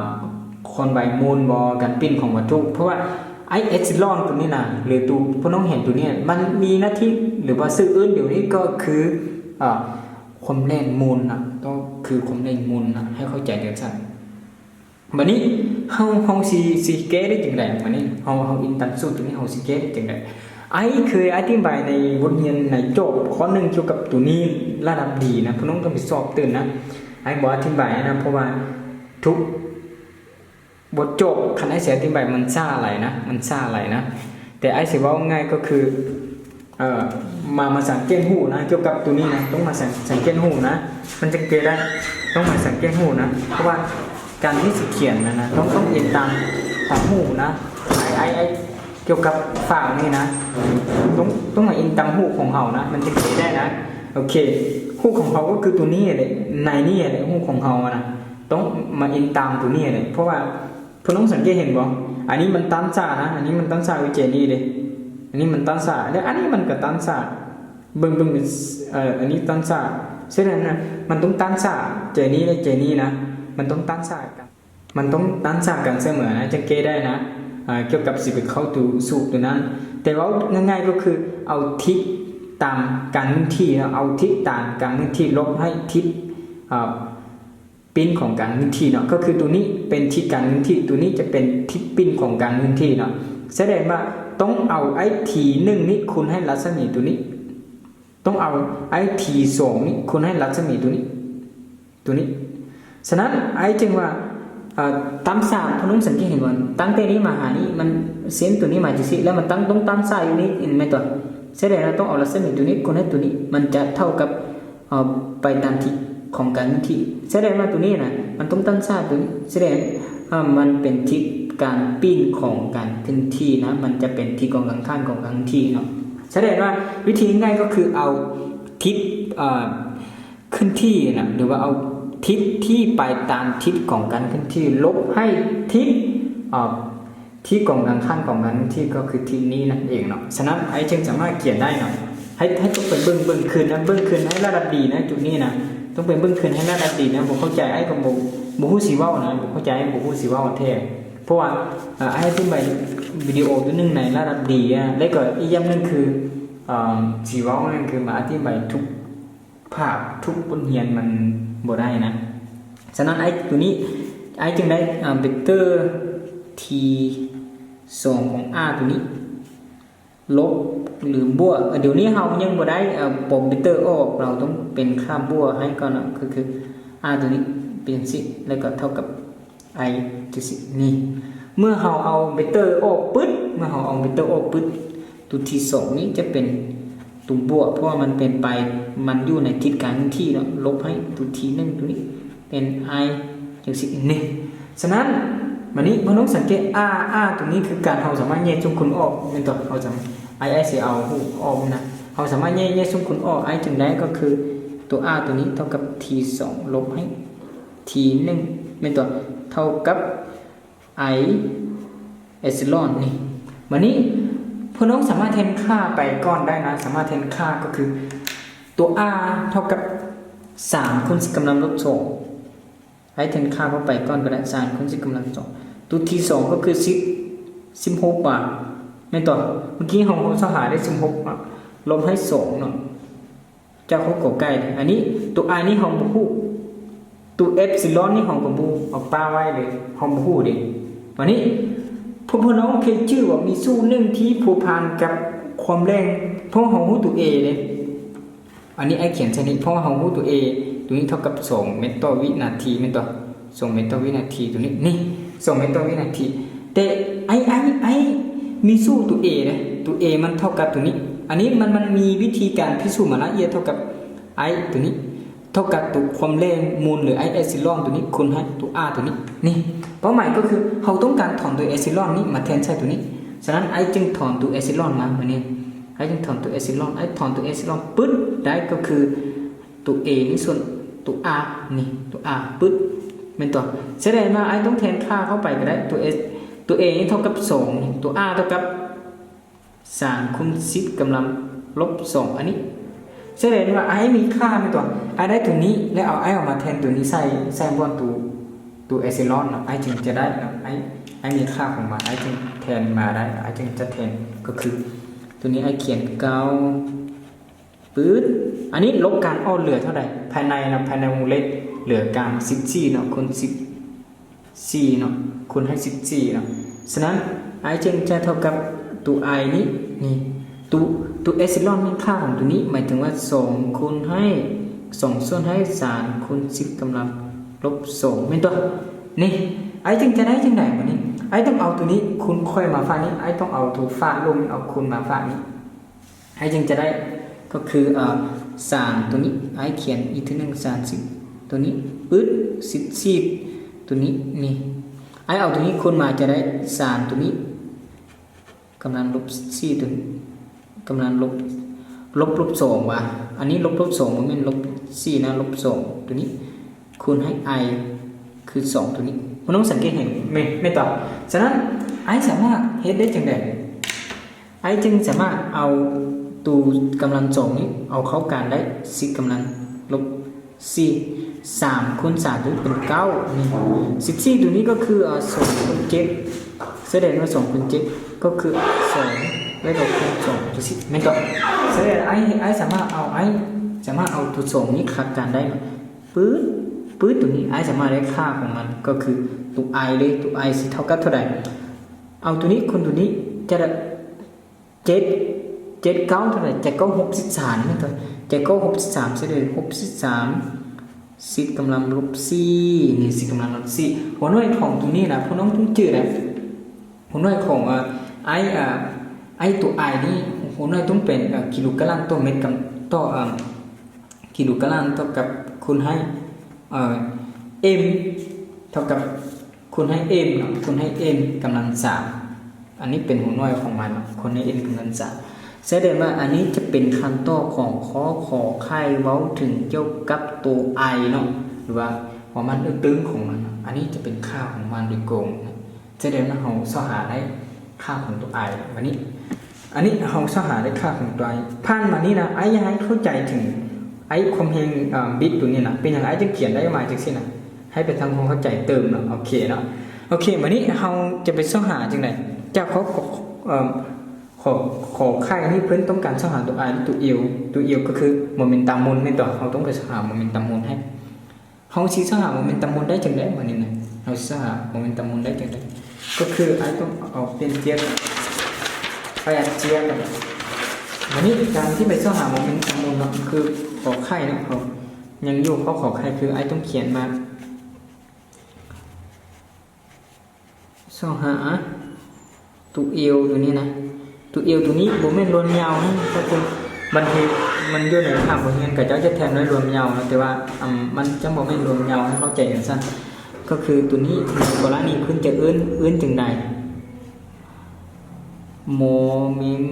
ຄວາມໄວມູນບໍ ການປິ່ນຂອງວັດຖຸ. ເພາະວ່າໄອ້ເອັບຊີລອນໂຕນີ້ນະ ຫຼືໂຕ ພວກນ້ອງເຫັນໂຕນີ້ ມັນມີໜ້າທີ່ ຫຼືວ່າຊື່ອື່ນດຽວນີ້ກໍຄື ອ່າ ຄວາມແລ່ນມູນນະ ກໍຄືຄວາມແລ່ນມູນນະ ໃຫ້ເຂົ້າໃຈຈັ່ງຊັ້ນ. ບາດນີ້ເຮົາ ເຮົາຊິ ຊິແກ້ໄດ້ຈັ່ງໃດ? ບາດນີ້ເຮົາ ເຮົາອີງຕາມສູດໂຕນີ້ ເຮົາຊິແກ້ໄດ້ຈັ່ງໃດ? ອ້າຍເຄີຍອະທິບາຍໃນບົດຮຽນໃນໂຈດຂໍ້ໜຶ່ງກ່ຽວກັບໂຕນີ້ລະດັບດີນະ ພວກນ້ອງຕ້ອງໄປສອບຕື່ມນະ. ອ້າຍບໍ່ອະທິບາຍນະ ເພາະວ່າທຸກບົດໂຈດ ຄັນອ້າຍຊິອະທິບາຍມັນຊ້າຫຼາຍນະ ມັນຊ້າຫຼາຍນະ. ແຕ່ອ້າຍຊິເວົ້າງ່າຍກໍຄື ເອີ ມາ ມາສັງເກດຮູ້ນະ ກ່ຽວກັບໂຕນີ້ນະ ຕ້ອງມາສັງ ສັງເກດຮູ້ນະ ມັນຈຶ່ງແກ້ໄດ້ ຕ້ອງມາສັງເກດຮູ້ນະ ເພາະວ່າການທີ່ຊິຂຽນນັ້ນນະ ຕ້ອງ ຕ້ອງອີງຕາມ ຕາມຮູ້ນະ ໄອ້ ໄອ້ ໄອ້ ກ່ຽວກັບຟາກນີ້ນະ ຕ້ອງ ຕ້ອງມາອີງຕາມຮູ້ຂອງເຮົານະ ມັນຈຶ່ງແກ້ໄດ້ນະ. ໂອເຄ ຮູ້ຂອງເຮົາກໍຄືໂຕນີ້ແຫຼະ ໃນນີ້ແຫຼະ ຮູ້ຂອງເຮົານະ ຕ້ອງມາອີງຕາມໂຕນີ້ແຫຼະ ເພາະວ່າ ພວກນ້ອງສັງເກດເຫັນບໍ່? ອັນນີ້ມັນຕັນຊ້ານະ ອັນນີ້ມັນຕັນຊ້າ ເອີ ເຈນີ້ເດ້ ອັນນີ້ມັນຕັນຊ້າ ແລ້ວອັນນີ້ມັນກໍຕັນຊ້າ ເບິ່ງ ເບິ່ງ ເອີ ອັນນີ້ຕັນຊ້າ ສະນັ້ນນະ ມັນຕ້ອງຕັນຊ້າ ເຈນີ້ ແລະ ເຈນີ້ນະ ມັນຕ້ອງຕັນຊ້າກັນ ມັນຕ້ອງຕັນຊ້າກັນສະເໝີນະ ຈຶ່ງແກ້ໄດ້ນະ. ເອີ ກ່ຽວກັບຊິໄປເຂົ້າໂຕສູດໂຕນັ້ນ ແຕ່ເວົ້າງ່າຍໆກໍຄືເອົາທິດຕາມການເຄື່ອນທີ່ເນາະ ເອົາທິດຕາມການເຄື່ອນທີ່ ລົບໃຫ້ທິດ ເອີ ປິ່ນຂອງການເຄື່ອນທີ່ເນາະ ກໍຄືໂຕນີ້ເປັນທິດການເຄື່ອນທີ່ ໂຕນີ້ຈະເປັນທິດປິ່ນຂອງການເຄື່ອນທີ່ເນາະ. ສະແດງວ່າຕ້ອງເອົາໄອ້ທີໜຶ່ງນີ້ຄູນໃຫ້ລັດສະໝີໂຕນີ້ ຕ້ອງເອົາໄອ້ທີສອງນີ້ຄູນໃຫ້ລັດສະໝີໂຕນີ້ ໂຕນີ້. ສະນັ້ນອ້າຍຈຶ່ງວ່າ ເອີ ຕາມສາມ ພວກນ້ອງສັງເກດເຫັນບໍ່? ຕັ້ງແຕ່ນີ້ມາຫານີ້ ມັນເສັ້ນໂຕນີ້ມາຈັ່ງຊີ້ ແລ້ວມັນຕັ້ງ ຕ້ອງຕັ້ງສາຍຢູ່ນີ້ ແມ່ນຕົວະ? ສະແດງວ່າຕ້ອງເອົາລັດສະໝີໂຕນີ້ຄູນໃຫ້ໂຕນີ້ ມັນຈະເທົ່າກັບ ເອົາໄປຕາມທິດຂອງການເຄື່ອນທີ່ ສະແດງວ່າໂຕນີ້ນະ ມັນຕ້ອງຕັ້ງສາຍໂຕນີ້ ສະແດງ ເອີ ມັນເປັນທິດການປິ່ນຂອງການເຄື່ອນທີ່ນະ ມັນຈະເປັນທິດກອງກັງຂ້າມຂອງການເຄື່ອນທີ່ເນາະ. ສະແດງວ່າວິທີງ່າຍກໍຄືເອົາທິດ ເອີ ເຄື່ອນທີ່ນະ ຫຼືວ່າເອົາທິດທີ່ໄປຕາມທິດຂອງການເຄື່ອນທີ່ ລົບໃຫ້ທິດ ເອີ ທີ່ກອງກັງຂ້າມຂອງການເຄື່ອນທີ່ກໍຄືທິດນີ້ນັ້ນເອງເນາະ. ສະນັ້ນອ້າຍຈຶ່ງສາມາດຂຽນໄດ້ເນາະ ໃຫ້ ໃຫ້ຕົກໄປເບິ່ງ ເບິ່ງຄືນນະ ເບິ່ງຄືນໃຫ້ລະດັບດີນະ ຈຸດນີ້ນະ ຕ້ອງໄປເບິ່ງຄືນໃຫ້ລະດັບດີນະ. ບໍ່ເຂົ້າໃຈອ້າຍກໍບໍ່ ບໍ່ຮູ້ຊິເວົ້ານະ ບໍ່ເຂົ້າໃຈ ບໍ່ຮູ້ຊິເວົ້າແທ້ ເພາະວ່າ ເອີ ອ້າຍເພິ່ງໄປວິດີໂອໂຕໜຶ່ງໃນລະດັບດີນະ ແລ້ວກໍອີກຢ່າງໜຶ່ງຄື ເອີ ຊິເວົ້ານັ້ນຄືມາອະທິບາຍທຸກ ພາບທຸກບົດຮຽນມັນບໍ່ໄດ້ນະ. ສະນັ້ນໄອ້ໂຕນີ້ ໄອ້ຈຶ່ງໄດ້ ເວັກເຕີທີສອງຂອງ R ໂຕນີ້ ລົບ ຫຼື ບວກ. ດຽວນີ້ເຮົາຍັງບໍ່ໄດ້ ເອົາເວັກເຕີອອກ ເຮົາຕ້ອງເປັນຄ່າບວກໃຫ້ກ່ອນເນາະ ກໍຄື R ໂຕນີ້ເປັນຈັ່ງຊີ້ ແລ້ວກໍເທົ່າກັບ I ຈັ່ງຊີ້ນີ້. ເມື່ອເຮົາເອົາເວັກເຕີອອກປຶດ ເມື່ອເຮົາເອົາເວັກເຕີອອກປຶດ ຕົວທີສອງນີ້ຈະເປັນຕົວບວກ ເພາະວ່າມັນເປັນໄປ ມັນຢູ່ໃນທິດການເຄື່ອນທີ່ເນາະ ລົບໃຫ້ຕົວທີໜຶ່ງຕົວນີ້ເປັນ i ຈັ່ງຊີ້ນີ້. ສະນັ້ນ ບາດນີ້ພວກນ້ອງສັງເກດ r r ຕົວນີ້ຄືການ ເຮົາສາມາດແຍກຊຸມຄູນອອກແມ່ນຕົວະ ເຮົາສາມາດ i i ຊິເອົາຮູບອອກນີ້ນະ ເຮົາສາມາດແຍກ ແຍກຊຸມຄູນອອກ i ຈຶ່ງໄດ້ ກໍຄືຕົວ r ຕົວນີ້ເທົ່າກັບທີສອງລົບໃຫ້ທີໜຶ່ງແມ່ນຕົວະ ເທົ່າກັບ i ເອສຊີລອນນີ້. ບາດນີ້ພວກນ້ອງສາມາດແທນຄ່າໄປກ່ອນໄດ້ນະ ສາມາດແທນຄ່າກໍຄືຕົວ r ເທົ່າກັບສາມຄູນສິບກຳລັງລົບສອງ i ແທນຄ່າເຂົ້າໄປກ່ອນກໍໄດ້ ສາມຄູນສິບກຳລັງສອງ ຕົວທີສອງກໍຄືສິບ ສິບຫົກບາດແມ່ນຕົວະ ເມື່ອກີ້ເຮົາ ເຮົາຊອກຫາໄດ້ສິບຫົກບາດ ລົບໃຫ້ສອງເນາະ ຈາກຫົວກໍໄກ່ ອັນນີ້ຕົວ i ນີ້ເຮົາບໍ່ຮູ້ ຕົວເອສຊີລອນນີ້ເຮົາກໍບໍ່ເອົາປະໄວ້ເລີຍ ເຮົາບໍ່ຮູ້ເດ້. ບາດນີ້ພວກ ພວກນ້ອງເຄີຍຈື່ວ່າມີສູດໜຶ່ງທີ່ພົວພັນກັບຄວາມແຮງ ເພາະເຮົາຮູ້ຕົວ a ເດ້ ອັນນີ້ອ້າຍຂຽນໃສ່ນີ້ ເພາະວ່າເຮົາຮູ້ຕົວ a ຕົວນີ້ເທົ່າກັບສອງແມັດຕໍ່ວິນາທີແມ່ນຕົວະ ສອງແມັດຕໍ່ວິນາທີ ຕົວນີ້ ນີ້ ສອງແມັດຕໍ່ວິນາທີ ແຕ່ອ້າຍ ອ້າຍ ອ້າຍມີສູດຕົວ a ເດ້ ຕົວ a ມັນເທົ່າກັບຕົວນີ້ ອັນນີ້ມັນ ມັນມີວິທີການພິສູດມາລະອຽດເທົ່າກັບ i ຕົວນີ້ເທົ່າກັບຕົວຄວາມແຮງມູນ ຫຼື i ເອສຊີລອນຕົວນີ້ຄູນໃຫ້ຕົວ r ຕົວນີ້ ນີ້ ເປົ້າໝາຍກໍຄືເຮົາຕ້ອງການຖອນຕົວເອສຊີລອນນີ້ມາແທນໃສ່ຕົວນີ້ ສະນັ້ນອ້າຍຈຶ່ງຖອນຕົວເອສຊີລອນມາ ບາດນີ້ອ້າຍຈຶ່ງຖອນຕົວເອສຊີລອນ ອ້າຍຖອນຕົວເອສຊີລອນປຶດ ໄດ້ກໍຄືຕົວ a ນີ້ສ່ວນຕົວ r ນີ້ ຕົວ r ປຶດ ແມ່ນຕົວະ ສະແດງວ່າອ້າຍຕ້ອງແທນຄ່າເຂົ້າໄປກໍໄດ້ ຕົວ s ຕົວ a ນີ້ເທົ່າກັບສອງ ຕົວ r ເທົ່າກັບ ສາມຄູນສິບກຳລັງລົບສອງ ອັນນີ້ສະແດງວ່າ i ມີຄ່າແມ່ນຕົວະ i ໄດ້ຕົວນີ້ ແລ້ວເອົາ i ເອົາມາແທນຕົວນີ້ໃສ່ ໃສ່ບ່ອນຕົວ ຕົວເອສຊີລອນເນາະ i ຈຶ່ງຈະໄດ້ເນາະ i i ມີຄ່າຂອງມັນ i ຈຶ່ງແທນມາໄດ້ i ຈຶ່ງຈະແທນ ກໍຄືຕົວນີ້ i ຂຽນເກົ້າ ປຶດ ອັນນີ້ລົບກັນອອກເຫຼືອເທົ່າໃດ? ພາຍໃນເນາະ ພາຍໃນວົງເລັບເຫຼືອກາງສິບສີ່ເນາະ ຄູນສິບສີ່ເນາະ ຄູນໃຫ້ສິບສີ່ເນາະ ສະນັ້ນ i ຈຶ່ງຈະເທົ່າກັບຕົວ i ນີ້ ນີ້ ຕົວ ຕົວເອສຊີລອນ ມີຄ່າຂອງຕົວນີ້ ໝາຍເຖິງວ່າສອງຄູນໃຫ້ ສອງສ່ວນໃຫ້ສາມຄູນສິບກຳລັງລົບສອງ ແມ່ນຕົວະ ນີ້ i ຈຶ່ງຈະໄດ້ຈັ່ງໃດບາດນີ້? i ຕ້ອງເອົາຕົວນີ້ຄູນຂ້ອຍມາຟາກນີ້ i ຕ້ອງເອົາຕົວຟາກລົງ ເອົາຄູນມາຟາກນີ້ i ຈຶ່ງຈະໄດ້ ກໍຄື ເອີ ສາມຕົວນີ້ i ຂຽນອີກເທື່ອໜຶ່ງ ສາມສິບ ຕົວນີ້ ປຶດ ສິບສີ່ ຕົວນີ້ ນີ້ i ເອົາຕົວນີ້ຄູນມາຈະໄດ້ສາມຕົວນີ້ ກຳລັງລົບສີ່ ຕົວນີ້ ກຳລັງລົບ ລົບ ລົບສອງວ່າ ອັນນີ້ລົບ ລົບສອງ ບໍ່ແມ່ນລົບສີ່ນະ ລົບສອງ ຕົວນີ້ ຄູນໃຫ້ i ຄືສອງ ຕົວນີ້ ພວກນ້ອງສັງເກດເຫັນ ແມ່ນ ແມ່ນຕອບ. ສະນັ້ນ i ສາມາດເຮັດໄດ້ຈັ່ງໃດ? i ຈຶ່ງສາມາດເອົາຕົວກຳລັງສອງນີ້ ເອົາເຂົ້າກາງໄດ້ ສິບກຳລັງລົບສີ່ ສາມຄູນສາມຕົວນີ້ເປັນເກົ້າ ນີ້ ສິບສີ່ຕົວນີ້ກໍຄື ເອີ ສອງຄູນເຈັດ ສະແດງວ່າສອງຄູນເຈັດກໍຄືສອງ ແລ້ວກໍຄູນສອງ ແມ່ນຕອບ. ສະແດງ i i ສາມາດເອົາ i ສາມາດເອົາຕົວສອງນີ້ຂັດກັນໄດ້ ປຶດ ປຶດ ຕົວນີ້ i ສາມາດໄດ້ຄ່າຂອງມັນ ກໍຄືຕົວ i ເລີຍ ຕົວ i ຊິເທົ່າກັບເທົ່າໃດ? ເອົາຕົວນີ້ຄູນຕົວນີ້ຈະໄດ້ ເຈັດ ເຈັດເກົ້າເທົ່າໃດ? ເຈັດເກົ້າຫົກສິບສາມ ແມ່ນຕົວະ ເຈັດເກົ້າຫົກສິບສາມ ສະແດງ ຫົກສິບສາມ ສິບກຳລັງລົບສີ່ ນີ້ ສິບກຳລັງລົບສີ່ ຫົວໜ່ວຍຂອງຕົວນີ້ນະ ພວກນ້ອງຕ້ອງຈື່ນະ ຫົວໜ່ວຍຂອງ ເອີ i ເອີ i ຕົວ i ນີ້ ຫົວໜ່ວຍຕ້ອງເປັນ ເອີ ກິໂລກະລັມຕໍ່ແມັດກຳ ຕໍ່ ເອີ ກິໂລກະລັມເທົ່າກັບຄູນໃຫ້ ເອີ m ເທົ່າກັບ ຄູນໃຫ້ m ເນາະ ຄູນໃຫ້ m ກຳລັງສາມ ອັນນີ້ເປັນຫົວໜ່ວຍຂອງມັນເນາະ ຄູນໃຫ້ m ກຳລັງສາມ ສະແດງວ່າອັນນີ້ຈະເປັນຄຳຕອບຂອງຂໍ້ ຂໍໄຂ່ ເວົ້າເຖິງກ່ຽວກັບໂຕ i ເນາະ ຫຼືວ່າຄວາມໝາຍເອີກເຕີງຂອງມັນເນາະ ອັນນີ້ຈະເປັນຄ່າຂອງມັນໂດຍກົງເນາະ ສະແດງວ່າເຮົາຊອກຫາໄດ້ຄ່າຂອງໂຕ i ບາດນີ້ ອັນນີ້ເຮົາຊອກຫາໄດ້ຄ່າຂອງຕົວ i ຜ່ານມານີ້ນະ i ຢາກໃຫ້ເຂົ້າໃຈເຖິງ i ຄວາມແຮງ ເອີ ບິດຕົວນີ້ນະ ເປັນຫຍັງ i ຈຶ່ງຂຽນໄດ້ມາຈັ່ງຊີ້ນະ ໃຫ້ໄປທຳຄວາມເຂົ້າໃຈເຕີມເນາະ ໂອເຄເນາະ ໂອເຄ ບາດນີ້ເຮົາຈະໄປຊອກຫາຈັ່ງໃດ? ຈາກຂໍ້ ເອີ ຂໍ ຂໍໄຂ່ນີ້ເພິ່ນຕ້ອງການຊອກຫາຕົວ i ຕົວ l ຕົວ l ກໍຄືໂມເມັນຕັມໝູນແມ່ນຕົວະ ເຮົາຕ້ອງໄປຊອກຫາໂມເມັນຕັມໝູນໃຫ້ ເຮົາຊິຊອກຫາໂມເມັນຕັມໝູນໄດ້ຈັ່ງໃດບາດນີ້ນະ? ເຮົາຊິຊອກຫາໂມເມັນຕັມໝູນໄດ້ຈັ່ງໃດ? ກໍຄືອ້າຍຕ້ອງເອົາປ່ຽນເຈ້ຍ ໄປອັດເຈ້ຍກັນ ບາດນີ້ການທີ່ໄປຊອກຫາໂມເມັນຕັມໝູນເນາະ ຄືຂໍໄຂ່ເນາະ ເຮົາຍັງຢູ່ຂໍ້ ຂໍໄຂ່ ຄືອ້າຍຕ້ອງຂຽນມາ ຊອກຫາຕົວ l ຕົວນີ້ນະ ຕົວ L ຕົວນີ້ບໍ່ແມ່ນລວມຍາວນະ ກໍຄືບາງທີມັນຢູ່ໃນພາບບົດຮຽນ ເຂົາເຈົ້າຈະແທນດ້ວຍລວມຍາວນະ ແຕ່ວ່າ ອາ ມັນຈະບໍ່ແມ່ນລວມຍາວ ໃຫ້ເຂົ້າໃຈຈັ່ງຊັ້ນ. ກໍຄືຕົວນີ້ ກໍລະນີເພິ່ນຈະເອີ້ນ ເອີ້ນຈັ່ງໃດ? ໂມເມັນ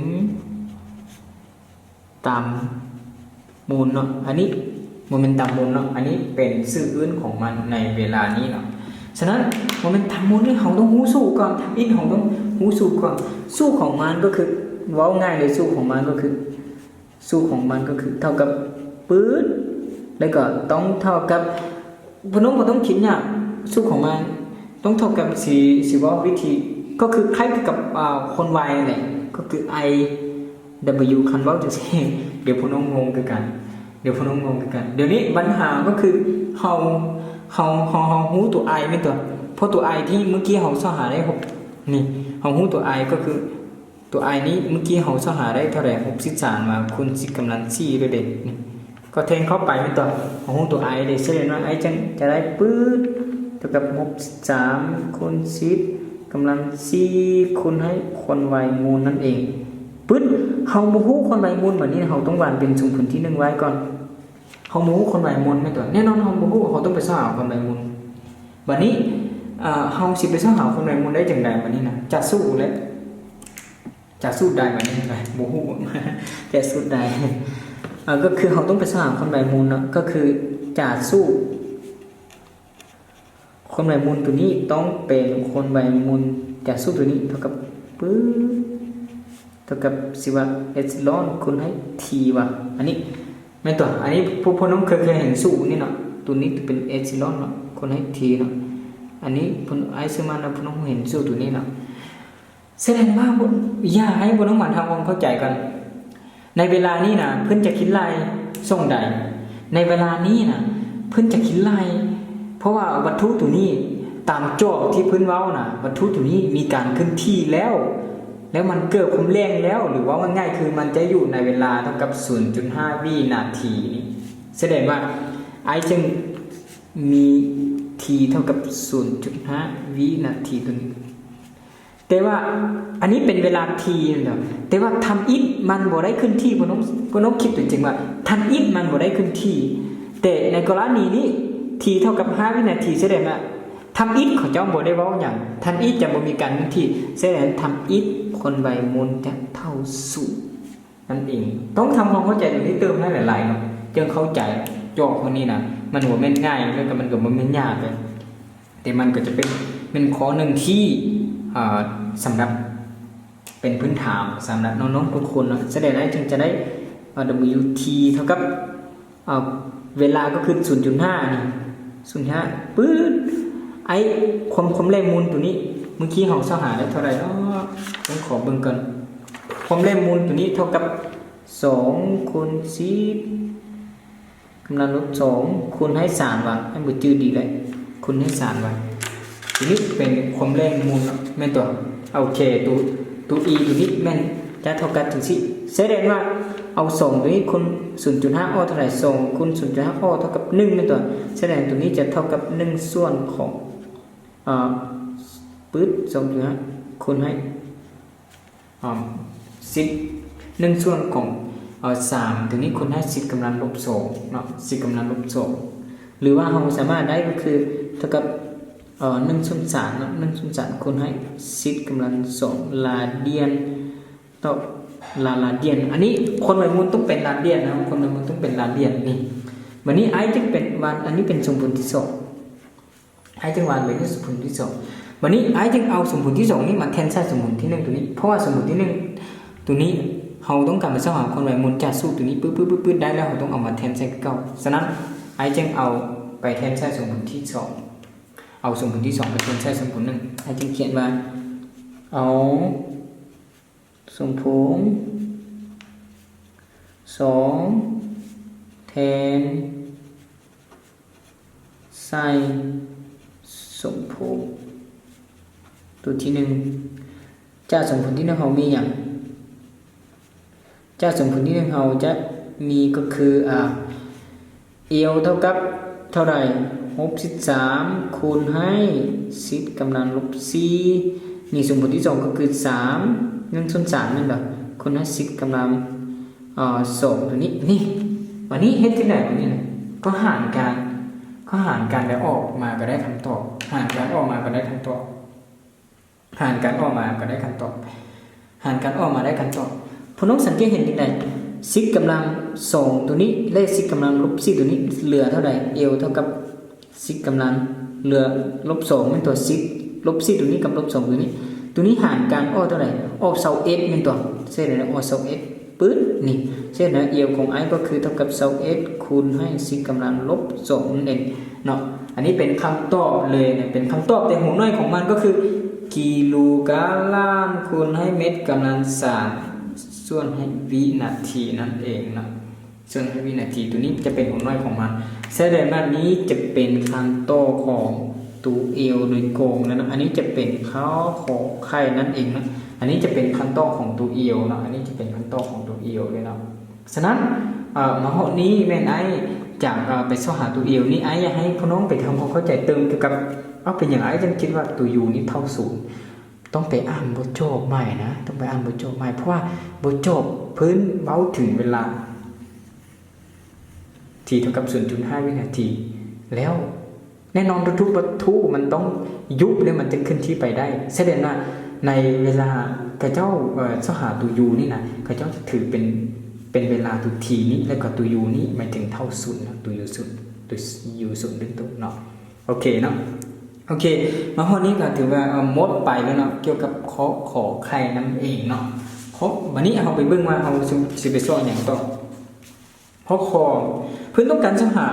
ຕຳມູນເນາະ ອັນນີ້ໂມເມັນຕຳມູນເນາະ ອັນນີ້ເປັນຊື່ອື່ນຂອງມັນໃນເວລານີ້ເນາະ. ສະນັ້ນ ໂມເມັນຕຳມູນນີ້ເຮົາຕ້ອງຮູ້ສູດກ່ອນ ທຳອິດເຮົາຕ້ອງຮູ້ສູດກ່ອນ. ສູດຂອງມັນກໍຄື ເວົ້າງ່າຍເລີຍ ສູດຂອງມັນກໍຄື ສູດຂອງມັນກໍຄືເທົ່າກັບ ປຶດ ແລ້ວກໍຕ້ອງເທົ່າກັບ ພວກນ້ອງບໍ່ຕ້ອງຄິດຍາກ ສູດຂອງມັນຕ້ອງເທົ່າກັບ ຊິ ຊິເວົ້າວິທີ ກໍຄືຄ້າຍກັບ ອາ ຄົນໄວນັ້ນແຫຼະ ກໍຄື I W ຄັນເວົ້າຈັ່ງຊີ້ ດຽວພວກນ້ອງງົງຄືກັນ ດຽວພວກນ້ອງງົງຄືກັນ. ດຽວນີ້ບັນຫາກໍຄືເຮົາ ເຮົາ ເຮົາ ເຮົາຮູ້ຕົວ I ແມ່ນຕົວະ ເພາະຕົວ I ທີ່ມື້ກີ້ເຮົາຊອກຫາໄດ້ຫົກ ນີ້ ເຮົາຮູ້ຕົວ I ກໍຄື ຕົວ I ນີ້ ມື້ກີ້ເຮົາຊອກຫາໄດ້ເທົ່າໃດ? ຫົກສິບສາມ ມາຄູນສິບກຳລັງສີ່ເດ້ ນີ້ ກໍແທນເຂົ້າໄປແມ່ນຕົວະ ເຮົາຮູ້ຕົວ I ເດ້ ສະແດງວ່າ I ຈັ່ງຈະໄດ້ ປຶດ ເທົ່າກັບ ຫົກສິບສາມ ຄູນສິບກຳລັງສີ່ ຄູນໃຫ້ຄວາມໄວມູນນັ້ນເອງ ປຶດ. ເຮົາບໍ່ຮູ້ຄວາມໄວມູນ ບາດນີ້ເຮົາຕ້ອງວາງເປັນສົມຜົນທີໜຶ່ງໄວ້ກ່ອນ. ເຮົາບໍ່ຮູ້ຄວາມໄວມູນແມ່ນຕົວະ ແນ່ນອນເຮົາບໍ່ຮູ້ ເຮົາຕ້ອງໄປຊອກຫາຄວາມໄວມູນ. ບາດນີ້ ເອີ ເຮົາຊິໄປຊອກຫາຄວາມໄວມູນໄດ້ຈັ່ງໃດ? ບາດນີ້ນະ ຈະສູດແຫຼະ ຈະສູດໄດ້ ບາດນີ້ນະ ບໍ່ຮູ້ ຈະສູດໄດ້ ເອີ ກໍຄືເຮົາຕ້ອງໄປຊອກຫາຄວາມໄວມູນເນາະ ກໍຄືຈະສູດ ຄວາມໄວມູນຕົວນີ້ຕ້ອງເປັນຄວາມໄວມູນຈາກສູດຕົວນີ້ເທົ່າກັບ ປຶດ ເທົ່າກັບ ຊິວ່າ ເອບຊິລອນ ຄູນໃຫ້ ທີ ວ່າ ອັນນີ້ແມ່ນຕົວະ ອັນນີ້ພວກ ພວກນ້ອງເຄີຍ ເຄີຍເຫັນສູດນີ້ເນາະ ຕົວນີ້ຈະເປັນ ເອບຊິລອນ ເນາະ ຄູນໃຫ້ ທີ ເນາະ. ອັນນີ້ພວກອ້າຍຊື້ມານຳ ພວກນ້ອງເຫັນສູດຕົວນີ້ເນາະ. ສະແດງວ່າ ຢ່າໃຫ້ພວກນ້ອງມາທຳຄວາມເຂົ້າໃຈກັນ ໃນເວລານີ້ນະ ເພິ່ນຈະຄິດໄລ່ຊ່ອງໃດ? ໃນເວລານີ້ນະ ເພິ່ນຈະຄິດໄລ່ ເພາະວ່າວັດຖຸຕົວນີ້ ຕາມຈອກທີ່ເພິ່ນເວົ້ານະ ວັດຖຸຕົວນີ້ມີການເຄື່ອນທີ່ແລ້ວ ແລ້ວມັນເກີດຄວາມແລ່ນແລ້ວ ຫຼືເວົ້າງ່າຍໆ ຄືມັນຈະຢູ່ໃນເວລາເທົ່າກັບ ສູນຈຸດຫ້າ ວິນາທີນີ້. ສະແດງວ່າ I ຈຶ່ງມີ T ເທົ່າກັບ ສູນຈຸດຫ້າ ວິນາທີຕົວນີ້. ແຕ່ວ່າອັນນີ້ເປັນເວລາ T ແມ່ນບໍ່? ແຕ່ວ່າທຳອິດມັນບໍ່ໄດ້ເຄື່ອນທີ່. ພວກນ້ອງ ພວກນ້ອງຄິດຕົວຈິງວ່າທຳອິດມັນບໍ່ໄດ້ເຄື່ອນທີ່. ແຕ່ໃນກໍລະນີນີ້ T ເທົ່າກັບ ຫ້າ ວິນາທີ ສະແດງວ່າທຳອິດເຂົາເຈົ້າບໍ່ໄດ້ເວົ້າຫຍັງ. ທຳອິດຈະບໍ່ມີການເຄື່ອນທີ່. ສະແດງທຳອິດຄວາມໄວມູນຈະເທົ່າສູນ ນັ້ນເອງ. ຕ້ອງທຳຄວາມເຂົ້າໃຈຕົວນີ້ເຕີມໃຫ້ຫຼາຍໆເນາະ ຈຶ່ງເຂົ້າໃຈ. ຈອກພວກນີ້ນະ ມັນບໍ່ແມ່ນງ່າຍ ແລ້ວກໍມັນກໍບໍ່ແມ່ນຍາກເດ້ ແຕ່ມັນກໍຈະເປັນ ເປັນຂໍ້ໜຶ່ງທີ່ ເອີ ສຳລັບເປັນພື້ນຖານສຳລັບນ້ອງໆທຸກຄົນເນາະ. ສະແດງ I ຈຶ່ງຈະໄດ້ W T ເທົ່າກັບ ເອີ ເວລາກໍຄື ສູນຈຸດຫ້າ ນີ້ ສູນຈຸດຫ້າ ປຶດ. I ຄວາມ ຄວາມແລ່ນມູນຕົວນີ້ ເມື່ອກີ້ເຮົາຊອກຫາໄດ້ເທົ່າໃດເນາະ? ຕ້ອງຂໍເບິ່ງກ່ອນ. ຄວາມແລ່ນມູນຕົວນີ້ເທົ່າກັບ ສອງ ຄູນ ສິບ ກຳລັງລົບ ສອງ ຄູນໃຫ້ ສາມ ວ່າ ໃຫ້ບໍ່ຈື່ດີເລີຍ ຄູນໃຫ້ ສາມ ວ່າ. ຕົວນີ້ເປັນຄວາມແລ່ນມູນເນາະ ແມ່ນຕົວະ? ໂອເຄ ຕົວ ຕົວ E ຕົວນີ້ແມ່ນຈະເທົ່າກັບຈັ່ງຊີ້. ສະແດງວ່າເອົາ ສອງ ຕົວນີ້ຄູນ ສູນຈຸດຫ້າ ອອກເທົ່າໃດ? ສອງ ຄູນ ສູນຈຸດຫ້າ ອອກເທົ່າກັບ ໜຶ່ງ ແມ່ນຕົວະ? ສະແດງຕົວນີ້ຈະເທົ່າກັບ ໜຶ່ງ ສ່ວນຂອງ ອາ ປຶດ ສອງຈຸດຫ້າ ຄູນໃຫ້ ອາ ສິບ ໜຶ່ງ ສ່ວນຂອງ ອາ ສາມ ຕົວນີ້ຄູນໃຫ້ ສິບ ກຳລັງລົບ ສອງ ເນາະ ສິບ ກຳລັງລົບ ສອງ. ຫຼືວ່າເຮົາສາມາດໄດ້ກໍຄືເທົ່າກັບ ເອີ ໜຶ່ງ ສ່ວນ ສາມ ເນາະ ໜຶ່ງ ສ່ວນ ສາມ ຄູນໃຫ້ ສິບ ກຳລັງ ສອງ ລາດຽນ ຕໍ່ ລາ ລາດຽນ. ອັນນີ້ຄວາມໄວມູນຕ້ອງເປັນລາດຽນນະ ຄວາມໄວມູນຕ້ອງເປັນລາດຽນນີ້. ບາດນີ້ I ຈຶ່ງເປັນວ່າ ອັນນີ້ເປັນສົມຜົນທີສອງ I ຈຶ່ງວາງເປັນສົມຜົນທີສອງ. ບາດນີ້ I ຈຶ່ງເອົາສົມຜົນທີສອງນີ້ມາແທນໃສ່ສົມຜົນທີໜຶ່ງຕົວນີ້ ເພາະວ່າສົມຜົນທີໜຶ່ງຕົວນີ້ ເຮົາຕ້ອງການໄປຊອກຫາຄວາມໄວມູນຈາກສູດຕົວນີ້ ປຶດໆໆໆ ໄດ້ແລ້ວ ເຮົາຕ້ອງເອົາມາແທນໃສ່ຄືເກົ່າ. ສະນັ້ນ I ຈຶ່ງເອົາໄປແທນໃສ່ສົມຜົນທີສອງ ເອົາສົມຜົນທີສອງໄປແທນໃສ່ສົມຜົນທີໜຶ່ງ. I ຈຶ່ງຂຽນວ່າ ເອົາ ສົມຜົນສອງ ແທນໃສ່ສົມຜົນຕົວທີໜຶ່ງ. ຈາກສົມຜົນທີໜຶ່ງເຮົາມີຫຍັງ? ຈາກສົມຜົນທີໜຶ່ງເຮົາຈະມີກໍຄື ອາ L ເທົ່າກັບເທົ່າໃດ? ຫົກສິບສາມ ຄູນໃຫ້ ສິບ ກຳລັງລົບ ສີ່. ນີ້ສົມຜົນທີສອງກໍຄື ສາມ ໜຶ່ງສ່ວນສາມແມ່ນບໍ່? ຄູນໃຫ້ x ກຳລັງ ເອີ ສອງ ຕົວນີ້ ນີ້ ບາດນີ້ເຮັດຈັ່ງໃດບາດນີ້ນະ? ກໍຫານກັນ ກໍຫານກັນ ແລ້ວອອກມາກໍໄດ້ຄຳຕອບ ຫານກັນອອກມາກໍໄດ້ຄຳຕອບ ຫານກັນອອກມາກໍໄດ້ຄຳຕອບ ຫານກັນອອກມາໄດ້ຄຳຕອບ. ພວກນ້ອງສັງເກດເຫັນຈັ່ງໃດ? x ກຳລັງ ສອງ ຕົວນີ້ ແລະ x ກຳລັງ ລົບສີ່ ຕົວນີ້ ເຫຼືອເທົ່າໃດ? L ເທົ່າກັບ x ກຳລັງ ເຫຼືອ ລົບສອງ ແມ່ນຕົວ x ລົບສີ່ ຕົວນີ້ກັບ ລົບສອງ ຕົວນີ້ ຕົວນີ້ຫານກັນອອກເທົ່າໃດ? ອອກ ຊາວເອັດ ແມ່ນຕົວະ? ເຊັ່ນນັ້ນ ອອກ ຊາວເອັດ ປຶດ ນີ້ ເຊັ່ນນັ້ນ L ຂອງອ້າຍກໍຄືເທົ່າກັບ ຊາວເອັດ ຄູນໃຫ້ x ກຳລັງ ລົບສອງ ນັ້ນເອງເນາະ. ອັນນີ້ເປັນຄຳຕອບເລີຍນະ ເປັນຄຳຕອບ ແຕ່ຫົວໜ່ວຍຂອງມັນກໍຄື ກິໂລກາລັມ ຄູນໃຫ້ ແມັດກຳລັງ ສາມ ສ່ວນໃຫ້ ວິນາທີ ນັ້ນເອງເນາະ. ສ່ວນໃຫ້ ວິນາທີ ຕົວນີ້ຈະເປັນຫົວໜ່ວຍຂອງມັນ. ສະແດງວ່ານີ້ຈະເປັນຄຳຕອບຂອງຕົວ L ໂດຍກົງນະເນາະ. ອັນນີ້ຈະເປັນຂໍ້ ຂໍໄຂ່ ນັ້ນເອງເນາະ. ອັນນີ້ຈະເປັນຄຳຕອບຂອງຕົວ L ເນາະ. ອັນນີ້ຈະເປັນຄຳຕອບຂອງຕົວ L ເລີຍເນາະ. ສະນັ້ນ ເອີ ມາຮອດນີ້ແມ່ນອ້າຍຈະ ເອີ ໄປຊອກຫາຕົວ L ນີ້ ອ້າຍຢາກໃຫ້ພວກນ້ອງໄປທຳຄວາມເຂົ້າໃຈເຕີມກ່ຽວກັບ ເອົ້າ ເປັນຫຍັງອ້າຍຈຶ່ງຄິດວ່າຕົວ U ນີ້ເທົ່າສູນ? ຕ້ອງໄປອ່ານບົດຈອບໃໝ່ນະ ຕ້ອງໄປອ່ານບົດຈອບໃໝ່ ເພາະວ່າບົດຈອບເພິ່ນເວົ້າເຖິງເວລາ T ເທົ່າກັບ ສູນຈຸດຫ້າ ວິນາທີ ແລ້ວແນ່ນອນທຸກໆວັດຖຸມັນຕ້ອງຍຸບ ແລ້ວມັນຈຶ່ງເຄື່ອນທີ່ໄປໄດ້. ສະແດງວ່າໃນເວລາເຂົາເຈົ້າ ເອີ ຊອກຫາຕົວ U ນີ້ນະ ເຂົາເຈົ້າຈະຖືເປັນ ເປັນເວລາຕົວ T ນີ້ ແລ້ວກໍຕົວ U ນີ້ໝາຍເຖິງເທົ່າສູນນະ ຕົວ U ສູນ ຕົວ U ສູນເປັນຕົ້ນເນາະ. ໂອເຄເນາະ ໂອເຄ ມາຮອດນີ້ກໍຖືວ່າ ເອີ ໝົດໄປແລ້ວເນາະ ກ່ຽວກັບຂໍ້ ຂໍໄຂ່ ນັ້ນເອງເນາະ. ຂໍ້ ບາດນີ້ເຮົາໄປເບິ່ງວ່າເຮົາຊິ ຊິໄປຊອກຫຍັງຕໍ່. ຫົວຂໍ້ ເພິ່ນຕ້ອງການຊອກຫາ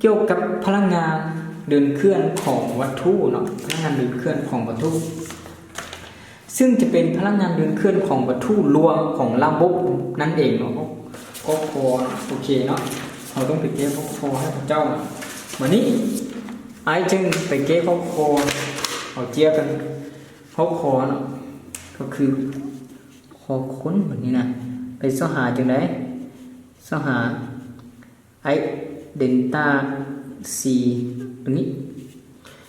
ກ່ຽວກັບພະລັງງານເດີນເຄື່ອນຂອງວັດຖຸເນາະ ພະລັງງານເດີນເຄື່ອນຂອງວັດຖຸ ຊຶ່ງຈະເປັນພະລັງງານເດີນເຄື່ອນຂອງວັດຖຸລວມຂອງລະບົບນັ້ນເອງເນາະ. ກໍພໍ ໂອເຄເນາະ ເຮົາຕ້ອງໄປແກ້ຂໍ້ ຂໍ້ໃຫ້ເຂົາເຈົ້າ. ບາດນີ້ອ້າຍຈຶ່ງໄປແກ້ຂໍ້ ຂໍ້ ເອົາເຈ້ຍກັນ ຂໍ້ ຂໍ້ເນາະ ກໍຄືຂໍ້ຄົ້ນ ບາດນີ້ນະ ໄປຊອກຫາຈັ່ງໃດ? ຊອກຫາ I delta C ຕົວນີ້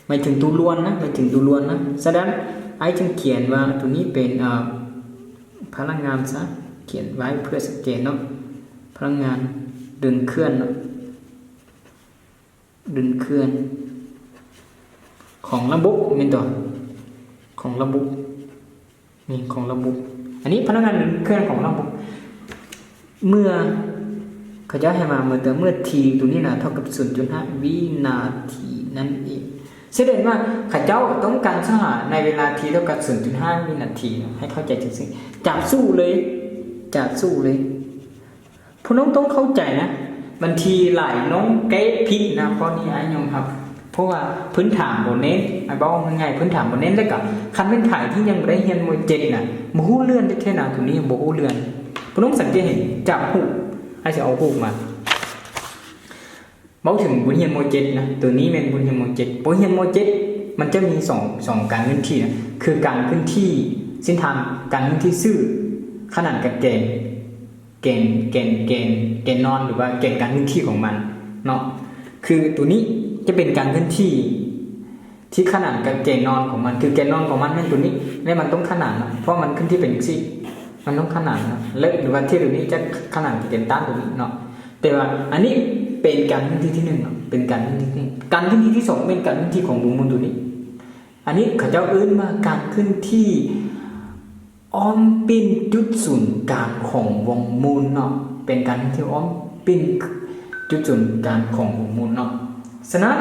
ໝາຍເຖິງຕົວລ້ວນນະ ໝາຍເຖິງຕົວລ້ວນນະ. ສະນັ້ນ ອ້າຍຈຶ່ງຂຽນວ່າຕົວນີ້ເປັນ ເອີ ພະລັງງານຊະ ຂຽນໄວ້ເພື່ອສະແກນເນາະ ພະລັງງານເດີນເຄື່ອນເນາະ ເດີນເຄື່ອນຂອງລະບົບ ແມ່ນຕົວະ ຂອງລະບົບ. ນີ້ຂອງລະບົບ ອັນນີ້ພະລັງງານເດີນເຄື່ອນຂອງລະບົບ ເມື່ອເຂົາເຈົ້າໃຫ້ມາເມື່ອ ເມື່ອ T ຕົວນີ້ນະເທົ່າກັບ ສູນຈຸດຫ້າ ວິນາທີ ນັ້ນເອງ. ສະແດງວ່າເຂົາເຈົ້າຕ້ອງການຊອກຫາໃນເວລາ T ເທົ່າກັບ ສູນຈຸດຫ້າ ວິນາທີ ໃຫ້ເຂົ້າໃຈຈັ່ງຊີ້ ຈາກສູດເລີຍ ຈາກສູດເລີຍ. ພວກນ້ອງຕ້ອງເຂົ້າໃຈນະ ບາງທີຫຼາຍນ້ອງແກ້ຜິດນະ ຂໍ້ນີ້ອ້າຍຍອມຮັບ ເພາະວ່າພື້ນຖານບໍ່ແໜ້ນ ອ້າຍເວົ້າງ່າຍໆ ພື້ນຖານບໍ່ແໜ້ນ. ແລ້ວກະຄັນແມ່ນໃຜທີ່ຍັງບໍ່ໄດ້ຮຽນ ມ.ເຈັດ ນະ ບໍ່ຮູ້ເລື່ອງແທ້ໆນະ ຕົວນີ້ຍັງບໍ່ຮູ້ເລື່ອງ. ພວກນ້ອງສັງເກດເຫັນຈາກຮູບ ອ້າຍຊິເອົາຮູບມາ ເວົ້າເຖິງບົດຮຽນ ມ.ເຈັດ ນະ ຕົວນີ້ແມ່ນບົດຮຽນ ມ.ເຈັດ ບົດຮຽນ ມ.ເຈັດ ມັນຈະມີສອງ ສອງການເຄື່ອນທີ່ນະ ຄືການເຄື່ອນທີ່ ເສັ້ນທາງການເຄື່ອນທີ່ຊື່ຂະໜານກັບແກນ ແກນ ແກນ ແກນ ແກນນອນ ຫຼືວ່າແກນການເຄື່ອນທີ່ຂອງມັນເນາະ. ຄືຕົວນີ້ຈະເປັນການເຄື່ອນທີ່ທີ່ຂະໜານກັບແກນນອນຂອງມັນ ຄືແກນນອນຂອງມັນແມ່ນຕົວນີ້ ແລະ ມັນຕ້ອງຂະໜານເນາະ ເພາະມັນເຄື່ອນທີ່ເປັນຈັ່ງຊີ້ ມັນຕ້ອງຂະໜານເນາະ ແລະ ຫຼືວ່າທີ່ຕົວນີ້ຈະຂະໜານກັບແກນຕ້ານຕົວນີ້ເນາະ. ແຕ່ວ່າອັນນີ້ເປັນການເຄື່ອນທີ່ທີໜຶ່ງເນາະ ເປັນການເຄື່ອນທີ່ທີໜຶ່ງ. ການເຄື່ອນທີ່ທີສອງແມ່ນການເຄື່ອນທີ່ຂອງວົງມວນຕົວນີ້ ອັນນີ້ເຂົາເຈົ້າເອີ້ນວ່າການເຄື່ອນທີ່ອ້ອມປີ້ນຈຸດສູນກາງຂອງວົງມວນເນາະ ເປັນການເຄື່ອນທີ່ອ້ອມປີ້ນຈຸດສູນກາງຂອງວົງມວນເນາະ. ສະນັ້ນ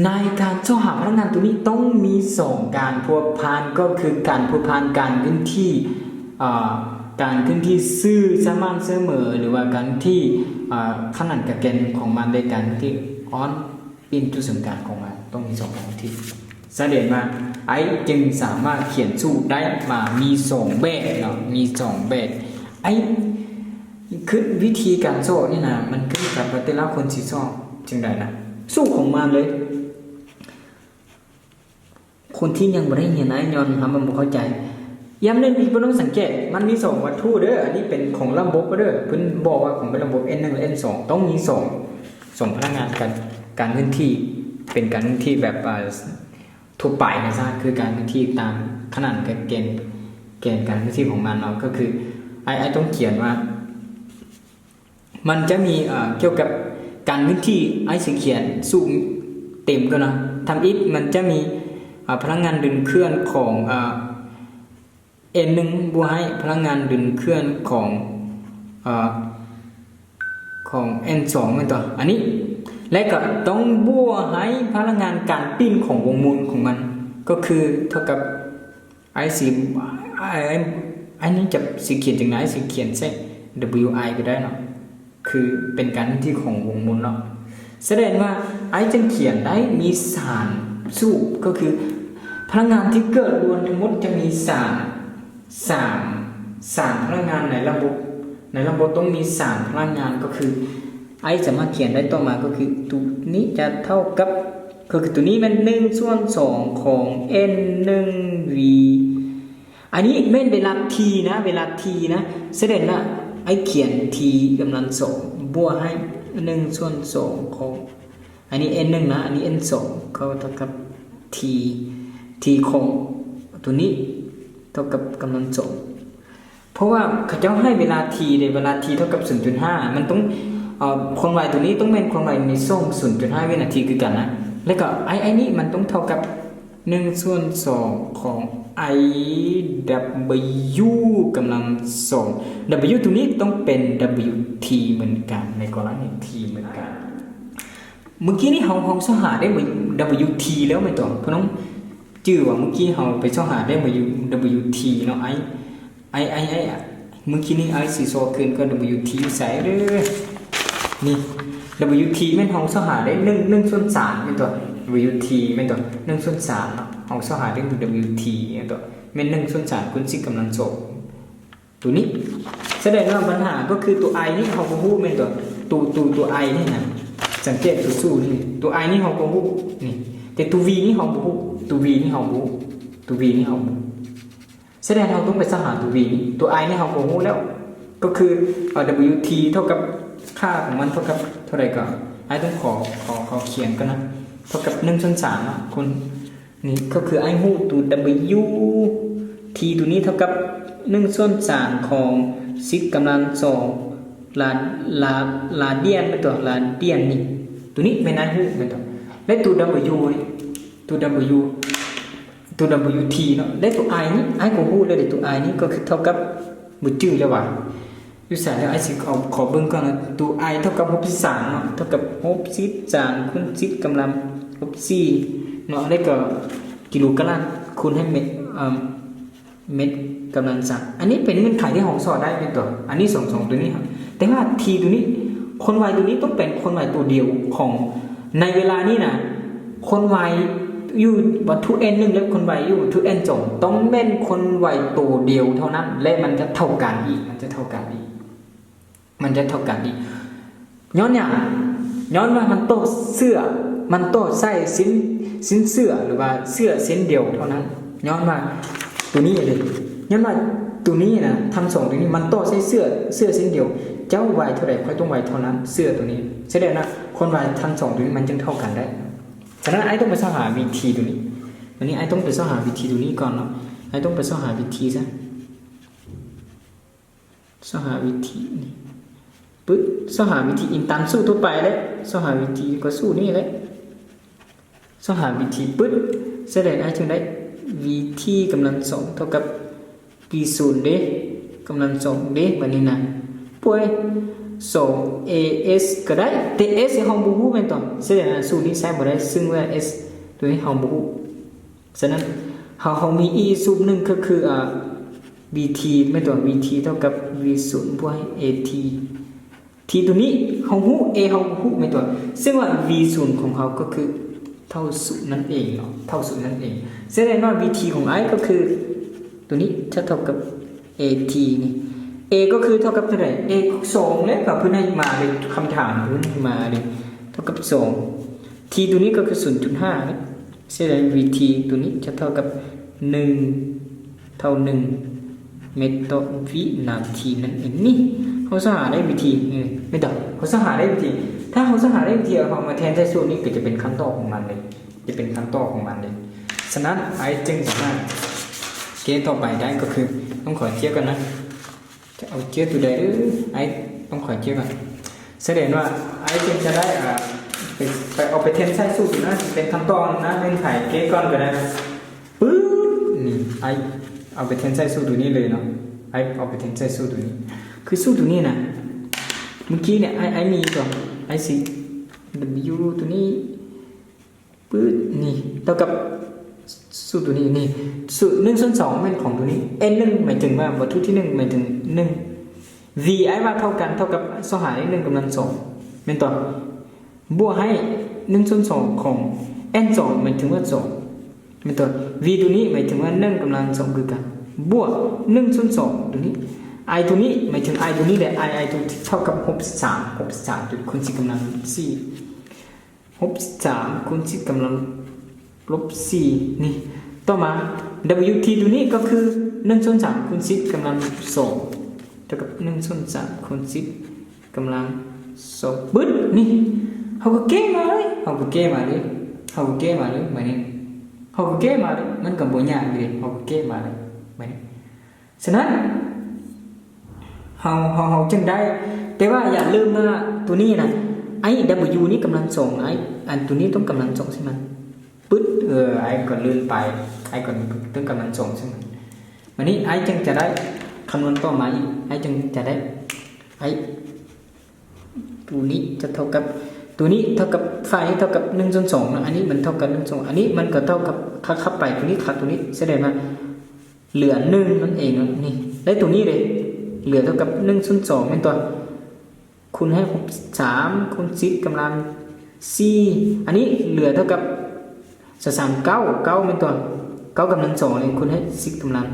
ໃນການຊອກຫາພະລັງງານຕົວນີ້ຕ້ອງມີສອງການພົວພັນ ກໍຄືການພົວພັນການເຄື່ອນທີ່ ເອີ ການເຄື່ອນທີ່ຊື່ສະໝ່ຳສະເໝີ ຫຼືວ່າການທີ່ ເອີ ຂະໜານກັບແກນຂອງມັນ ແລະ ການທີ່ອ້ອມປີ້ນຈຸດສູນກາງຂອງມັນ ຕ້ອງມີສອງການທີ່. ສະແດງວ່າ I ຈຶ່ງສາມາດຂຽນສູດໄດ້ມາມີສອງແບບເນາະ ມີສອງແບບ. I ຄືວິທີການຊອກນີ້ນະ ມັນຂຶ້ນກັບວ່າແຕ່ລະຄົນຊິຊອກຈັ່ງໃດນະ ສູດຂອງມັນເລີຍ. ຄົນທີ່ຍັງບໍ່ໄດ້ຮຽນ ອ້າຍຍ້ອນເຮົາມັນບໍ່ເຂົ້າໃຈ. ຢ່າງໜຶ່ງທີ່ພວກນ້ອງສັງເກດ ມັນມີສອງວັດຖຸເດີ ອັນນີ້ເປັນຂອງລະບົບເດີ ເພິ່ນບອກວ່າຂອງເປັນລະບົບ N ໜຶ່ງ ແລະ N ສອງ ຕ້ອງມີສອງ ສອງພະລັງງານກັນ ການເຄື່ອນທີ່ ເປັນການເຄື່ອນທີ່ແບບ ເອີ ທົ່ວໄປນະຊະ ຄືການເຄື່ອນທີ່ຕາມຂະໜານກັບແກນ ແກນການເຄື່ອນທີ່ຂອງມັນເນາະ ກໍຄື ອ້າຍ ອ້າຍຕ້ອງຂຽນວ່າ ມັນຈະມີ ເອີ ກ່ຽວກັບການເຄື່ອນທີ່ ອ້າຍຊິຂຽນສູດເຕັມກ່ອນເນາະ. ທຳອິດມັນຈະມີ ເອີ ພະລັງງານດຶງເຄື່ອນຂອງ ເອີ ເອັນໜຶ່ງ ບວກໃຫ້ພະລັງງານດຶງເຄື່ອນຂອງ ເອີ ຂອງເອັນສອງ ແມ່ນຕົວະ ອັນນີ້ ແລະກໍຕ້ອງບວກໃຫ້ພະລັງງານການປິ່ນຂອງວົງໝູນຂອງມັນ ກໍຄືເທົ່າກັບ ອ້າຍຊິ ອ້າຍ ອ້າຍ ອ້າຍນີ້ຈະຊິຂຽນຈັ່ງໃດ? ຊິຂຽນໃສ່ WI ກໍໄດ້ເນາະ ຄືເປັນການເຄື່ອນທີ່ຂອງວົງໝູນເນາະ. ສະແດງວ່າ ອ້າຍຈຶ່ງຂຽນໄດ້ມີສາມສູດ ກໍຄືພະລັງງານທີ່ເກີດລວມທັງໝົດຈະມີສາມ ສາມ ສາມພະລັງງານໃນລະບົບ ໃນລະບົບຕ້ອງມີສາມພະລັງງານ ກໍຄື ອ້າຍສາມາດຂຽນໄດ້ຕໍ່ມາ ກໍຄືໂຕນີ້ຈະເທົ່າກັບ ກໍຄືໂຕນີ້ແມ່ນໜຶ່ງສ່ວນສອງຂອງ N ໜຶ່ງ V ອັນນີ້ແມ່ນເວລາ T ນະ ເວລາ T ນະ. ສະແດງວ່າ ອ້າຍຂຽນ T ກຳລັງສອງ ບວກໃຫ້ໜຶ່ງສ່ວນສອງຂອງ ອັນນີ້ N ໜຶ່ງນະ ອັນນີ້ N ສອງ ກໍເທົ່າກັບ T T ຂອງໂຕນີ້ເທົ່າກັບກຳລັງສອງ ເພາະວ່າເຂົາເຈົ້າໃຫ້ເວລາ T ເດ ເວລາ T ເທົ່າກັບສູນຈຸດຫ້າ ມັນຕ້ອງ ເອີ ຄວາມໄວໂຕນີ້ຕ້ອງແມ່ນຄວາມໄວໃນຊ່ວງສູນຈຸດຫ້າວິນາທີຄືກັນນະ. ແລ້ວກໍ I I ນີ້ມັນຕ້ອງເທົ່າກັບໜຶ່ງສ່ວນສອງຂອງ I W ກຳລັງສອງ W ໂຕນີ້ຕ້ອງເປັນ W T ເໝືອນກັນ ໃນກໍລະນີ T ເໝືອນກັນ. ມື້ກີ້ນີ້ເຮົາ ເຮົາຊອກຫາໄດ້ W T ແລ້ວແມ່ນຕົວະ ພໍ່ນ້ອງຈື່ວ່າ ມື້ກີ້ເຮົາໄປຊອກຫາໄດ້ W T ເນາະ ໄອ ໄອ ໄອ ໄອ ມື້ກີ້ນີ້ອ້າຍຊິຊອກຄືນກ່ອນ W T ຢູ່ໃສເດີ ນີ້ W T ແມ່ນເຮົາຊອກຫາໄດ້ໜຶ່ງ ໜຶ່ງສ່ວນສາມແມ່ນຕົວະ W T ແມ່ນຕົວະ ໜຶ່ງສ່ວນສາມເນາະ ເຮົາຊອກຫາໄດ້ W T ແມ່ນຕົວະ ແມ່ນໜຶ່ງສ່ວນສາມຄູນສິບກຳລັງສອງ ໂຕນີ້ ສະແດງວ່າບັນຫາກໍຄືໂຕ I ນີ້ເຮົາບໍ່ຮູ້ແມ່ນຕົວະ ໂຕ ໂຕ ໂຕ I ນີ້ນະ ສັງເກດໂຕສູດນີ້ ໂຕ I ນີ້ເຮົາບໍ່ຮູ້ນີ້ ແຕ່ໂຕ V ນີ້ເຮົາບໍ່ຮູ້ ໂຕ V ນີ້ເຮົາບໍ່ຮູ້ ໂຕ V ນີ້ເຮົາບໍ່ຮູ້ ສະແດງເຮົາຕ້ອງໄປຊອກຫາໂຕ V ນີ້ ໂຕ I ນີ້ເຮົາກໍຮູ້ແລ້ວ ກໍຄື W T ເທົ່າກັບຄ່າຂອງມັນເທົ່າກັບເທົ່າໃດກໍ ອ້າຍຕ້ອງຂໍ ຂໍ ຂໍຂຽນກ່ອນນະ ເທົ່າກັບໜຶ່ງສ່ວນສາມເນາະ ຄູນ ນີ້ກໍຄືອ້າຍຮູ້ໂຕ W T ໂຕນີ້ເທົ່າກັບໜຶ່ງສ່ວນສາມຂອງສິບກຳລັງສອງ ລາ ລາ ລາດຽນແມ່ນຕົວະ ລາດຽນນີ້ ໂຕນີ້ແມ່ນອ້າຍຮູ້ແມ່ນຕົວະ ແລະໂຕ W ນີ້ ໂຕ W ໂຕ W T ເນາະ ແລະໂຕ I ນີ້ ອ້າຍກໍຮູ້ແລ້ວເດ ໂຕ I ນີ້ກໍຄືເທົ່າກັບ ບໍ່ຈື່ແລ້ວວ່າ ຢູ່ໃສແລ້ວ ອ້າຍຊິຂໍ ຂໍເບິ່ງກ່ອນນະ ໂຕ I ເທົ່າກັບຫົກສິບສາມເນາະ ເທົ່າກັບຫົກສິບສາມຄູນສິບກຳລັງລົບສີ່ເນາະ ແລ້ວກໍກິໂລກະລັດຄູນໃຫ້ເມັດ ເອີ ເມັດກຳລັງສາມ ອັນນີ້ເປັນເງື່ອນໄຂທີ່ເຮົາຊອກໄດ້ແມ່ນຕົວະ ອັນນີ້ສອງ ສອງໂຕນີ້ ແຕ່ວ່າ T ໂຕນີ້ ຄວາມໄວໂຕນີ້ຕ້ອງເປັນຄວາມໄວໂຕດຽວຂອງ ໃນເວລານີ້ນະ ຄວາມໄວຢູ່ວັດຖຸ N ໜຶ່ງ ແລະຄວາມໄວຢູ່ວັດຖຸ N ສອງ ຕ້ອງແມ່ນຄວາມໄວໂຕດຽວເທົ່ານັ້ນ ແລະມັນຈະເທົ່າກັນອີກ ມັນຈະເທົ່າກັນອີກ ມັນຈະເທົ່າກັນອີກ ຍ້ອນຫຍັງ? ຍ້ອນວ່າມັນຕໍ່ເຊື້ອ ມັນຕໍ່ໃສ່ຊິ້ນ ຊິ້ນເຊື້ອ ຫຼືວ່າເຊື້ອຊິ້ນດຽວເທົ່ານັ້ນ ຍ້ອນວ່າໂຕນີ້ເດ ຍ້ອນວ່າໂຕນີ້ນະ ທັງສອງໂຕນີ້ມັນຕໍ່ໃສ່ເຊື້ອ ເຊື້ອຊິ້ນດຽວ ເຈົ້າໄວເທົ່າໃດ ຂ້ອຍຕ້ອງໄວເທົ່ານັ້ນ ເຊື້ອໂຕນີ້ ສະແດງວ່າຄວາມໄວທັງສອງໂຕນີ້ມັນຈຶ່ງເທົ່າກັນໄດ້ ສະນັ້ນ ອ້າຍຕ້ອງໄປຊອກຫາ V T ໂຕນີ້ ບາດນີ້ອ້າຍຕ້ອງໄປຊອກຫາ V T ໂຕນີ້ກ່ອນເນາະ ອ້າຍຕ້ອງໄປຊອກຫາ V T ຊະ ຊອກຫາ V T ນີ້ ປຶບ ຊອກຫາ V T ອີງຕາມສູດທົ່ວໄປແຫຼະ ຊອກຫາ V T ກໍສູດນີ້ແຫຼະ ຊອກຫາ V T ປຶບ ສະແດງອ້າຍຈຶ່ງໄດ້ V T ກຳລັງສອງເທົ່າກັບ V ສູນເດ້ ກຳລັງສອງເດ້ ບາດນີ້ນະ ປ່ວຍ ສອງ A S ກໍໄດ້ ແຕ່ S ເຮົາບໍ່ຮູ້ແມ່ນຕອນ ສະແດງວ່າສູດນີ້ໃຊ້ບໍ່ໄດ້ ຊຶ່ງວ່າ S ໂຕນີ້ເຮົາບໍ່ຮູ້ ສະນັ້ນ ເຮົາ ເຮົາມີອີກສູດໜຶ່ງກໍຄື ອ່າ V T ແມ່ນຕົວ V T ເທົ່າກັບ V ສູນບວກ A T T ຕົວນີ້ເຮົາຮູ້ A ເຮົາຮູ້ແມ່ນຕົວ ເຊິ່ງວ່າ V ສູນຂອງເຮົາກໍຄືເທົ່າສູນນັ້ນເອງເນາະ ເທົ່າສູນນັ້ນເອງ ສະແດງວ່າ V T ຂອງອ້າຍກໍຄືຕົວນີ້ຈະເທົ່າກັບ A T ນີ້ A ກໍຄືເທົ່າກັບເທົ່າໃດ A ສອງ ແລ້ວກໍເພິ່ນໃຫ້ມາເລີຍ ຄຳຖາມເພິ່ນໃຫ້ມາເລີຍ ເທົ່າກັບສອງ T ຕົວນີ້ກໍຄືສູນຈຸດຫ້າເນາະ ສະແດງ V T ຕົວນີ້ຈະເທົ່າກັບໜຶ່ງ ເທົ່າໜຶ່ງເມັດຕໍ່ວິນາທີນັ້ນເອງ ນີ້ເຮົາຊອກຫາໄດ້ V T ເອີ ແມ່ນຕາ ເຮົາຊອກຫາໄດ້ V T ຖ້າເຮົາຊອກຫາໄດ້ V T ເອົາມາແທນໃສ່ສູດນີ້ກໍຈະເປັນຄຳຕອບຂອງມັນເລີຍ ຈະເປັນຄຳຕອບຂອງມັນເລີຍ ສະນັ້ນ ອ້າຍຈຶ່ງສາມາດ ເກຕໍ່ໄປໄດ້ກໍຄື ຕ້ອງຂໍເຈຍກ່ອນນະ ຈະເອົາເຈຍໂຕໃດເດີ ອ້າຍຕ້ອງຂໍເຈຍກ່ອນ. ສະແດງວ່າອ້າຍຈຶ່ງຈະໄດ້ ອ່າ ໄປ ໄປເອົາໄປແທນໃສ່ສູດນະ ຊິເປັນຄຳຕອບນະ ເປັນໃຜເກກ່ອນກໍໄດ້ນະ. ປຶບ ນີ້ ອ້າຍເອົາໄປແທນໃສ່ສູດໂຕນີ້ເລີຍເນາະ ອ້າຍເອົາໄປແທນໃສ່ສູດໂຕນີ້ ຄືສູດໂຕນີ້ນະ ມື້ກີ້ເນຍ ອ້າຍ ອ້າຍມີກ່ອນ ອ້າຍຊິ W ໂຕນີ້ ປຶບ ນີ້ ເທົ່າກັບສູດໂຕນີ້ ນີ້ ສູດໜຶ່ງສ່ວນສອງແມ່ນຂອງໂຕນີ້ N ໜຶ່ງ ໝາຍເຖິງວ່າວັດຖຸທີໜຶ່ງ ໝາຍເຖິງໜຶ່ງ V ອ້າຍວ່າເທົ່າກັນ ເທົ່າກັບຊອກຫາ N ໜຶ່ງກຳລັງສອງ ແມ່ນຕົວະ ບວກໃຫ້ໜຶ່ງສ່ວນສອງຂອງ N ສອງ ໝາຍເຖິງວ່າສອງ ແມ່ນຕົວະ V ໂຕນີ້ໝາຍເຖິງວ່າໜຶ່ງກຳລັງສອງຄືກັນ ບວກໜຶ່ງສ່ວນສອງໂຕນີ້ I ໂຕນີ້ໝາຍເຖິງ I ໂຕນີ້ແຫຼະ I I ໂຕທີ່ເທົ່າກັບຫົກສິບສາມ ຫົກສິບສາມຄູນສິບກຳລັງສີ່ ຫົກສິບສາມຄູນສິບກຳລັງລົບສີ່ ນີ້ ຕໍ່ມາ W T ໂຕນີ້ກໍຄືໜຶ່ງສ່ວນສາມຄູນສິບກຳລັງສອງ ເທົ່າກັບໜຶ່ງສ່ວນສາມຄູນສິບກຳລັງສອງ ປຶບ ນີ້ ເຮົາກໍແກ້ມາເລີຍ ເຮົາກໍແກ້ມາເລີຍ ເຮົາກໍແກ້ມາເລີຍ ບາດນີ້ ເຮົາກໍແກ້ມາເລີຍ ມັນກໍບໍ່ຍາກເດ ເຮົາກໍແກ້ມາເລີຍ ບາດນີ້ ສະນັ້ນ ເຮົາ ເຮົາ ເຮົາຈຶ່ງໄດ້ ແຕ່ວ່າຢ່າລືມວ່າໂຕນີ້ນະ I W ນີ້ກຳລັງສອງ I ອັນໂຕນີ້ຕ້ອງກຳລັງສອງໃສ່ມັນ ປຶບ ເອີ I ກໍລື່ນໄປ I ກໍຕ້ອງກຳລັງສອງໃສ່ມັນ ບາດນີ້ I ຈຶ່ງຈະໄດ້ຄຳນວນຕໍ່ມາອີກ I ຈຶ່ງຈະໄດ້ I ໂຕນີ້ຈະເທົ່າກັບ ໂຕນີ້ເທົ່າກັບ ຝາກນີ້ເທົ່າກັບໜຶ່ງສ່ວນສອງເນາະ ອັນນີ້ມັນເທົ່າກັບໜຶ່ງສ່ວນ ອັນນີ້ມັນກໍເທົ່າກັບ ຄັບ ຄັບໄປ ໂຕນີ້ຄັບໂຕນີ້ ສະແດງວ່າເຫຼືອໜຶ່ງນັ້ນເອງເນາະ ນີ້ ແລະໂຕນີ້ເດ ເຫຼືອເທົ່າກັບໜຶ່ງສ່ວນສອງແມ່ນຕົວະ ຄູນໃຫ້ຫົກສິບສາມຄູນສິບກຳລັງສີ່ ອັນນີ້ເຫຼືອເທົ່າກັບສາມ ເກົ້າ ເກົ້າແມ່ນຕົວະ ເກົ້າກຳລັງສອງນີ້ຄູນໃຫ້ສິບກຳລັງ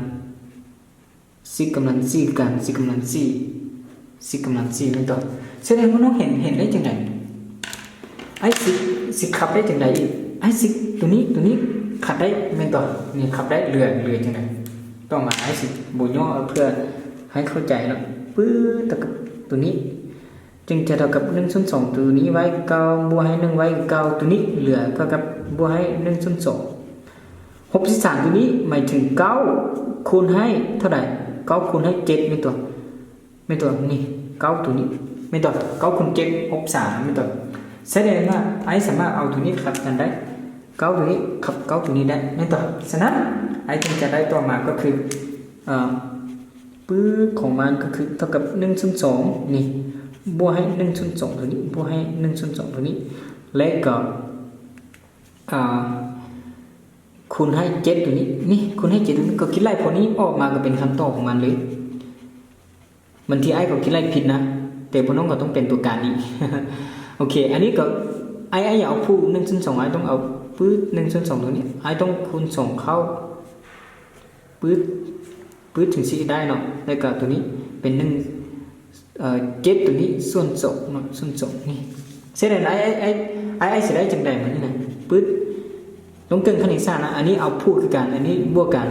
ສິບກຳລັງສີ່ຄືກັນ ສິບກຳລັງສີ່ ສິບກຳລັງສີ່ແມ່ນຕົວະ ສະແດງວ່ານ້ອງເຫັນ ເຫັນໄດ້ຈັ່ງໃດ ອ້າຍຊິ ຊິຄັບໄດ້ຈັ່ງໃດອີກ ອ້າຍຊິ ໂຕນີ້ ໂຕນີ້ຄັບໄດ້ແມ່ນຕົວະ ນີ້ຄັບໄດ້ ເຫຼືອ ເຫຼືອຈັ່ງໃດ ຕໍ່ມາອ້າຍຊິບໍ່ຍໍ້ເພື່ອໃຫ້ເຂົ້າໃຈເນາະ ປຶບ ເທົ່າກັບໂຕນີ້ ຈຶ່ງຈະເທົ່າກັບໜຶ່ງສ່ວນສອງ ໂຕນີ້ໄວ້ຄືເກົ່າ ບວກໃຫ້ໜຶ່ງໄວ້ຄືເກົ່າ ໂຕນີ້ເຫຼືອເທົ່າກັບບວກໃຫ້ໜຶ່ງສ່ວນສອງ ຫົກສິບສາມໂຕນີ້ໝາຍເຖິງເກົ້າຄູນໃຫ້ເທົ່າໃດ ເກົ້າຄູນໃຫ້ເຈັດແມ່ນຕົວະ ແມ່ນຕົວະ ນີ້ເກົ້າໂຕນີ້ແມ່ນຕົວະ ເກົ້າຄູນເຈັດ ຫົກສິບສາມແມ່ນຕົວະ ສະແດງວ່າອ້າຍສາມາດເອົາໂຕນີ້ຄັບກັນໄດ້ ເກົ້າໂຕນີ້ຄັບເກົ້າໂຕນີ້ໄດ້ແມ່ນຕົວະ ສະນັ້ນອ້າຍຈຶ່ງຈະໄດ້ຕໍ່ມາກໍຄື ອ່າ ປຶບ ຂອງມັນກໍຄືເທົ່າກັບໜຶ່ງສ່ວນສອງ ນີ້ ບວກໃຫ້ໜຶ່ງສ່ວນສອງໂຕນີ້ ບວກໃຫ້ໜຶ່ງສ່ວນສອງໂຕນີ້ ແລະກໍ ອ່າ ຄູນໃຫ້ເຈັດໂຕນີ້ ນີ້ ຄູນໃຫ້ເຈັດໂຕນີ້ ກໍຄິດໄລ່ພໍນີ້ອອກມາກໍເປັນຄຳຕອບຂອງມັນເລີຍ ບາງທີອ້າຍກໍຄິດໄລ່ຜິດນະ ແຕ່ພວກນ້ອງກໍຕ້ອງເປັນຕົວກາງອີກ ໂອເຄ ອັນນີ້ກໍ ອ້າຍ ອ້າຍຢາກເອົາພູດໜຶ່ງສ່ວນສອງ ອ້າຍຕ້ອງເອົາ ປຶບ ໜຶ່ງສ່ວນສອງໂຕນີ້ ອ້າຍຕ້ອງຄູນສອງເຂົ້າ ປຶບ ປຶບ ຈຶ່ງຊິໄດ້ເນາະ ແລ້ວກໍໂຕນີ້ເປັນໜຶ່ງ ເອີ ເຈັດໂຕນີ້ສ່ວນສອງເນາະ ສ່ວນສອງນີ້ ສະນັ້ນ ອ້າຍ ອ້າຍ ອ້າຍ ອ້າຍຊິໄດ້ຈັ່ງໃດບາດນີ້ນະ ປຶບ ລົງເກິ່ງຄະນິດສາດນະ ອັນນີ້ເອົາພູດຄືກັນ ອັນນີ້ບວກກັນ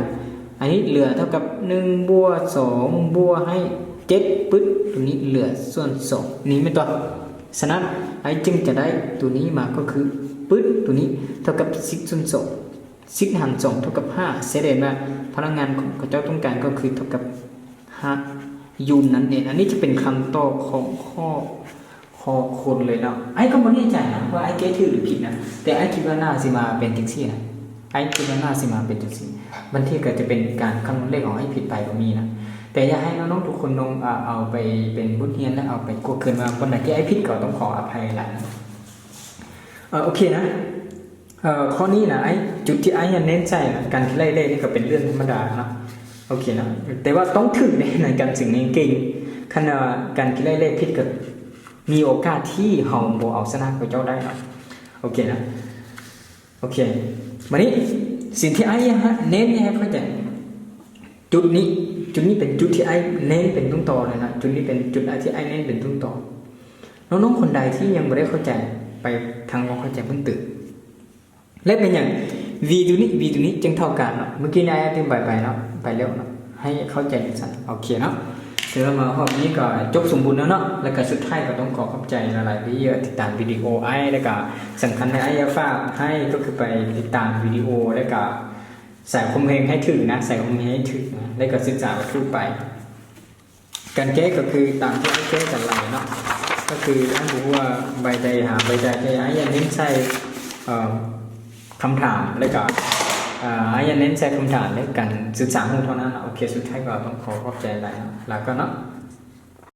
ອັນນີ້ເຫຼືອເທົ່າກັບໜຶ່ງບວກສອງບວກໃຫ້ເຈັດ ປຶບ ໂຕນີ້ເຫຼືອສ່ວນສອງ ນີ້ແມ່ນຕົວະ ສະນັ້ນ ອ້າຍຈຶ່ງຈະໄດ້ໂຕນີ້ມາກໍຄື ປຶບ ໂຕນີ້ເທົ່າກັບສິບສ່ວນສອງ ສິບຫານສອງເທົ່າກັບຫ້າ ສະແດງວ່າພະລັງງານຂອງເຂົາເຈົ້າຕ້ອງການກໍຄືເທົ່າກັບຫ້າ Joule ນັ້ນເອງ ອັນນີ້ຈະເປັນຄຳຕອບຂອງຂໍ້ ຂໍ້ຄູນເລີຍເນາະ ອ້າຍກໍບໍ່ແນ່ໃຈນະວ່າອ້າຍແກ້ຖືກຫຼືຜິດນະ ແຕ່ອ້າຍຄິດວ່າໜ້າຊິມາເປັນຈັ່ງຊີ້ນະ ອ້າຍຄິດວ່າໜ້າຊິມາເປັນຈັ່ງຊີ້ ບາງທີກໍຈະເປັນການຄຳນວນເລກຂອງອ້າຍຜິດໄປກໍມີນະ ແຕ່ຢາກໃຫ້ນ້ອງໆທຸກຄົນລອງ ອາ ເອົາໄປເປັນບົດຮຽນ ແລະ ເອົາໄປກວດຄືນວ່າບ່ອນໃດທີ່ອ້າຍຜິດກໍຕ້ອງຂໍອະໄພຫຼາຍໆ ເອີ ໂອເຄນະ ເອີ ຂໍ້ນີ້ນະ ອ້າຍ ຈຸດທີ່ອ້າຍເນັ້ນໃສ່ນະ ການຄິດໄລ່ເລກນີ້ກໍເປັນເລື່ອງທຳມະດາເນາະ ໂອເຄເນາະ ແຕ່ວ່າຕ້ອງຖືກເດ້ ໃນການເສັງເງິນເກັ່ງ ຄັນວ່າການຄິດໄລ່ເລກຜິດກໍມີໂອກາດທີ່ເຮົາບໍ່ເອົາຊະນະເຂົາເຈົ້າໄດ້ເນາະ ໂອເຄນະ ໂອເຄ ບາດນີ້ສິ່ງທີ່ອ້າຍຢາກເນັ້ນໃຫ້ເຂົ້າໃຈ ຈຸດນີ້ ຈຸດນີ້ເປັນຈຸດທີ່ອ້າຍເນັ້ນເປັນຕົ້ນຕໍເລີຍນະ ຈຸດນີ້ເປັນຈຸດທີ່ອ້າຍເນັ້ນເປັນຕົ້ນຕໍ ນ້ອງໆຄົນໃດທີ່ຍັງບໍ່ໄດ້ເຂົ້າໃຈ ໄປທາງຄວາມເຂົ້າໃຈເພີ່ມເຕີມ ແລະ ເປັນຫຍັງ V ໂຕນີ້ V ໂຕນີ້ຈຶ່ງເທົ່າກັນເນາະ ມື້ກີ້ນີ້ອ້າຍອະທິບາຍໄປເນາະ ໄປແລ້ວເນາະ ໃຫ້ເຂົ້າໃຈຈັ່ງຊັ້ນ ໂອເຄເນາະ ຖືວ່າມາຮອບນີ້ກໍຈົບສົມບູນແລ້ວເນາະ ແລ້ວກໍສຸດທ້າຍກໍຕ້ອງຂໍຂອບໃຈຫຼາຍໆທີ່ຕິດຕາມວິດີໂອອ້າຍ ແລ້ວກໍສຳຄັນໃຫ້ອ້າຍຢາກຝາກໃຫ້ກໍຄືໄປຕິດຕາມວິດີໂອ ແລ້ວກໍ ໃສ່ຄວາມເຮັງໃຫ້ຖືກນະ ໃສ່ຄວາມເຮັງໃຫ້ຖືກນະ ແລ້ວກໍສຶກສາວ່າຖືກໄປ. ການແກ້ກໍຄືຕາມທີ່ເຮົາແກ້ກັນໄວ້ເນາະ ກໍຄືອ້າຍບໍ່ຮູ້ວ່າໃບໃດຫາໃບໃດ ແຕ່ອ້າຍຢາກເນັ້ນໃສ່ ເອີ ຄຳຖາມ ແລ້ວກໍ ເອີ ອ້າຍຢາກເນັ້ນໃສ່ຄຳຖາມ ແລະ ການສຶກສາຮູ້ເທົ່ານັ້ນເນາະ. ໂອເຄ ສຸດທ້າຍກໍຕ້ອງຂໍຂອບໃຈຫຼາຍເນາະ ລາກ່ອນເນາະ.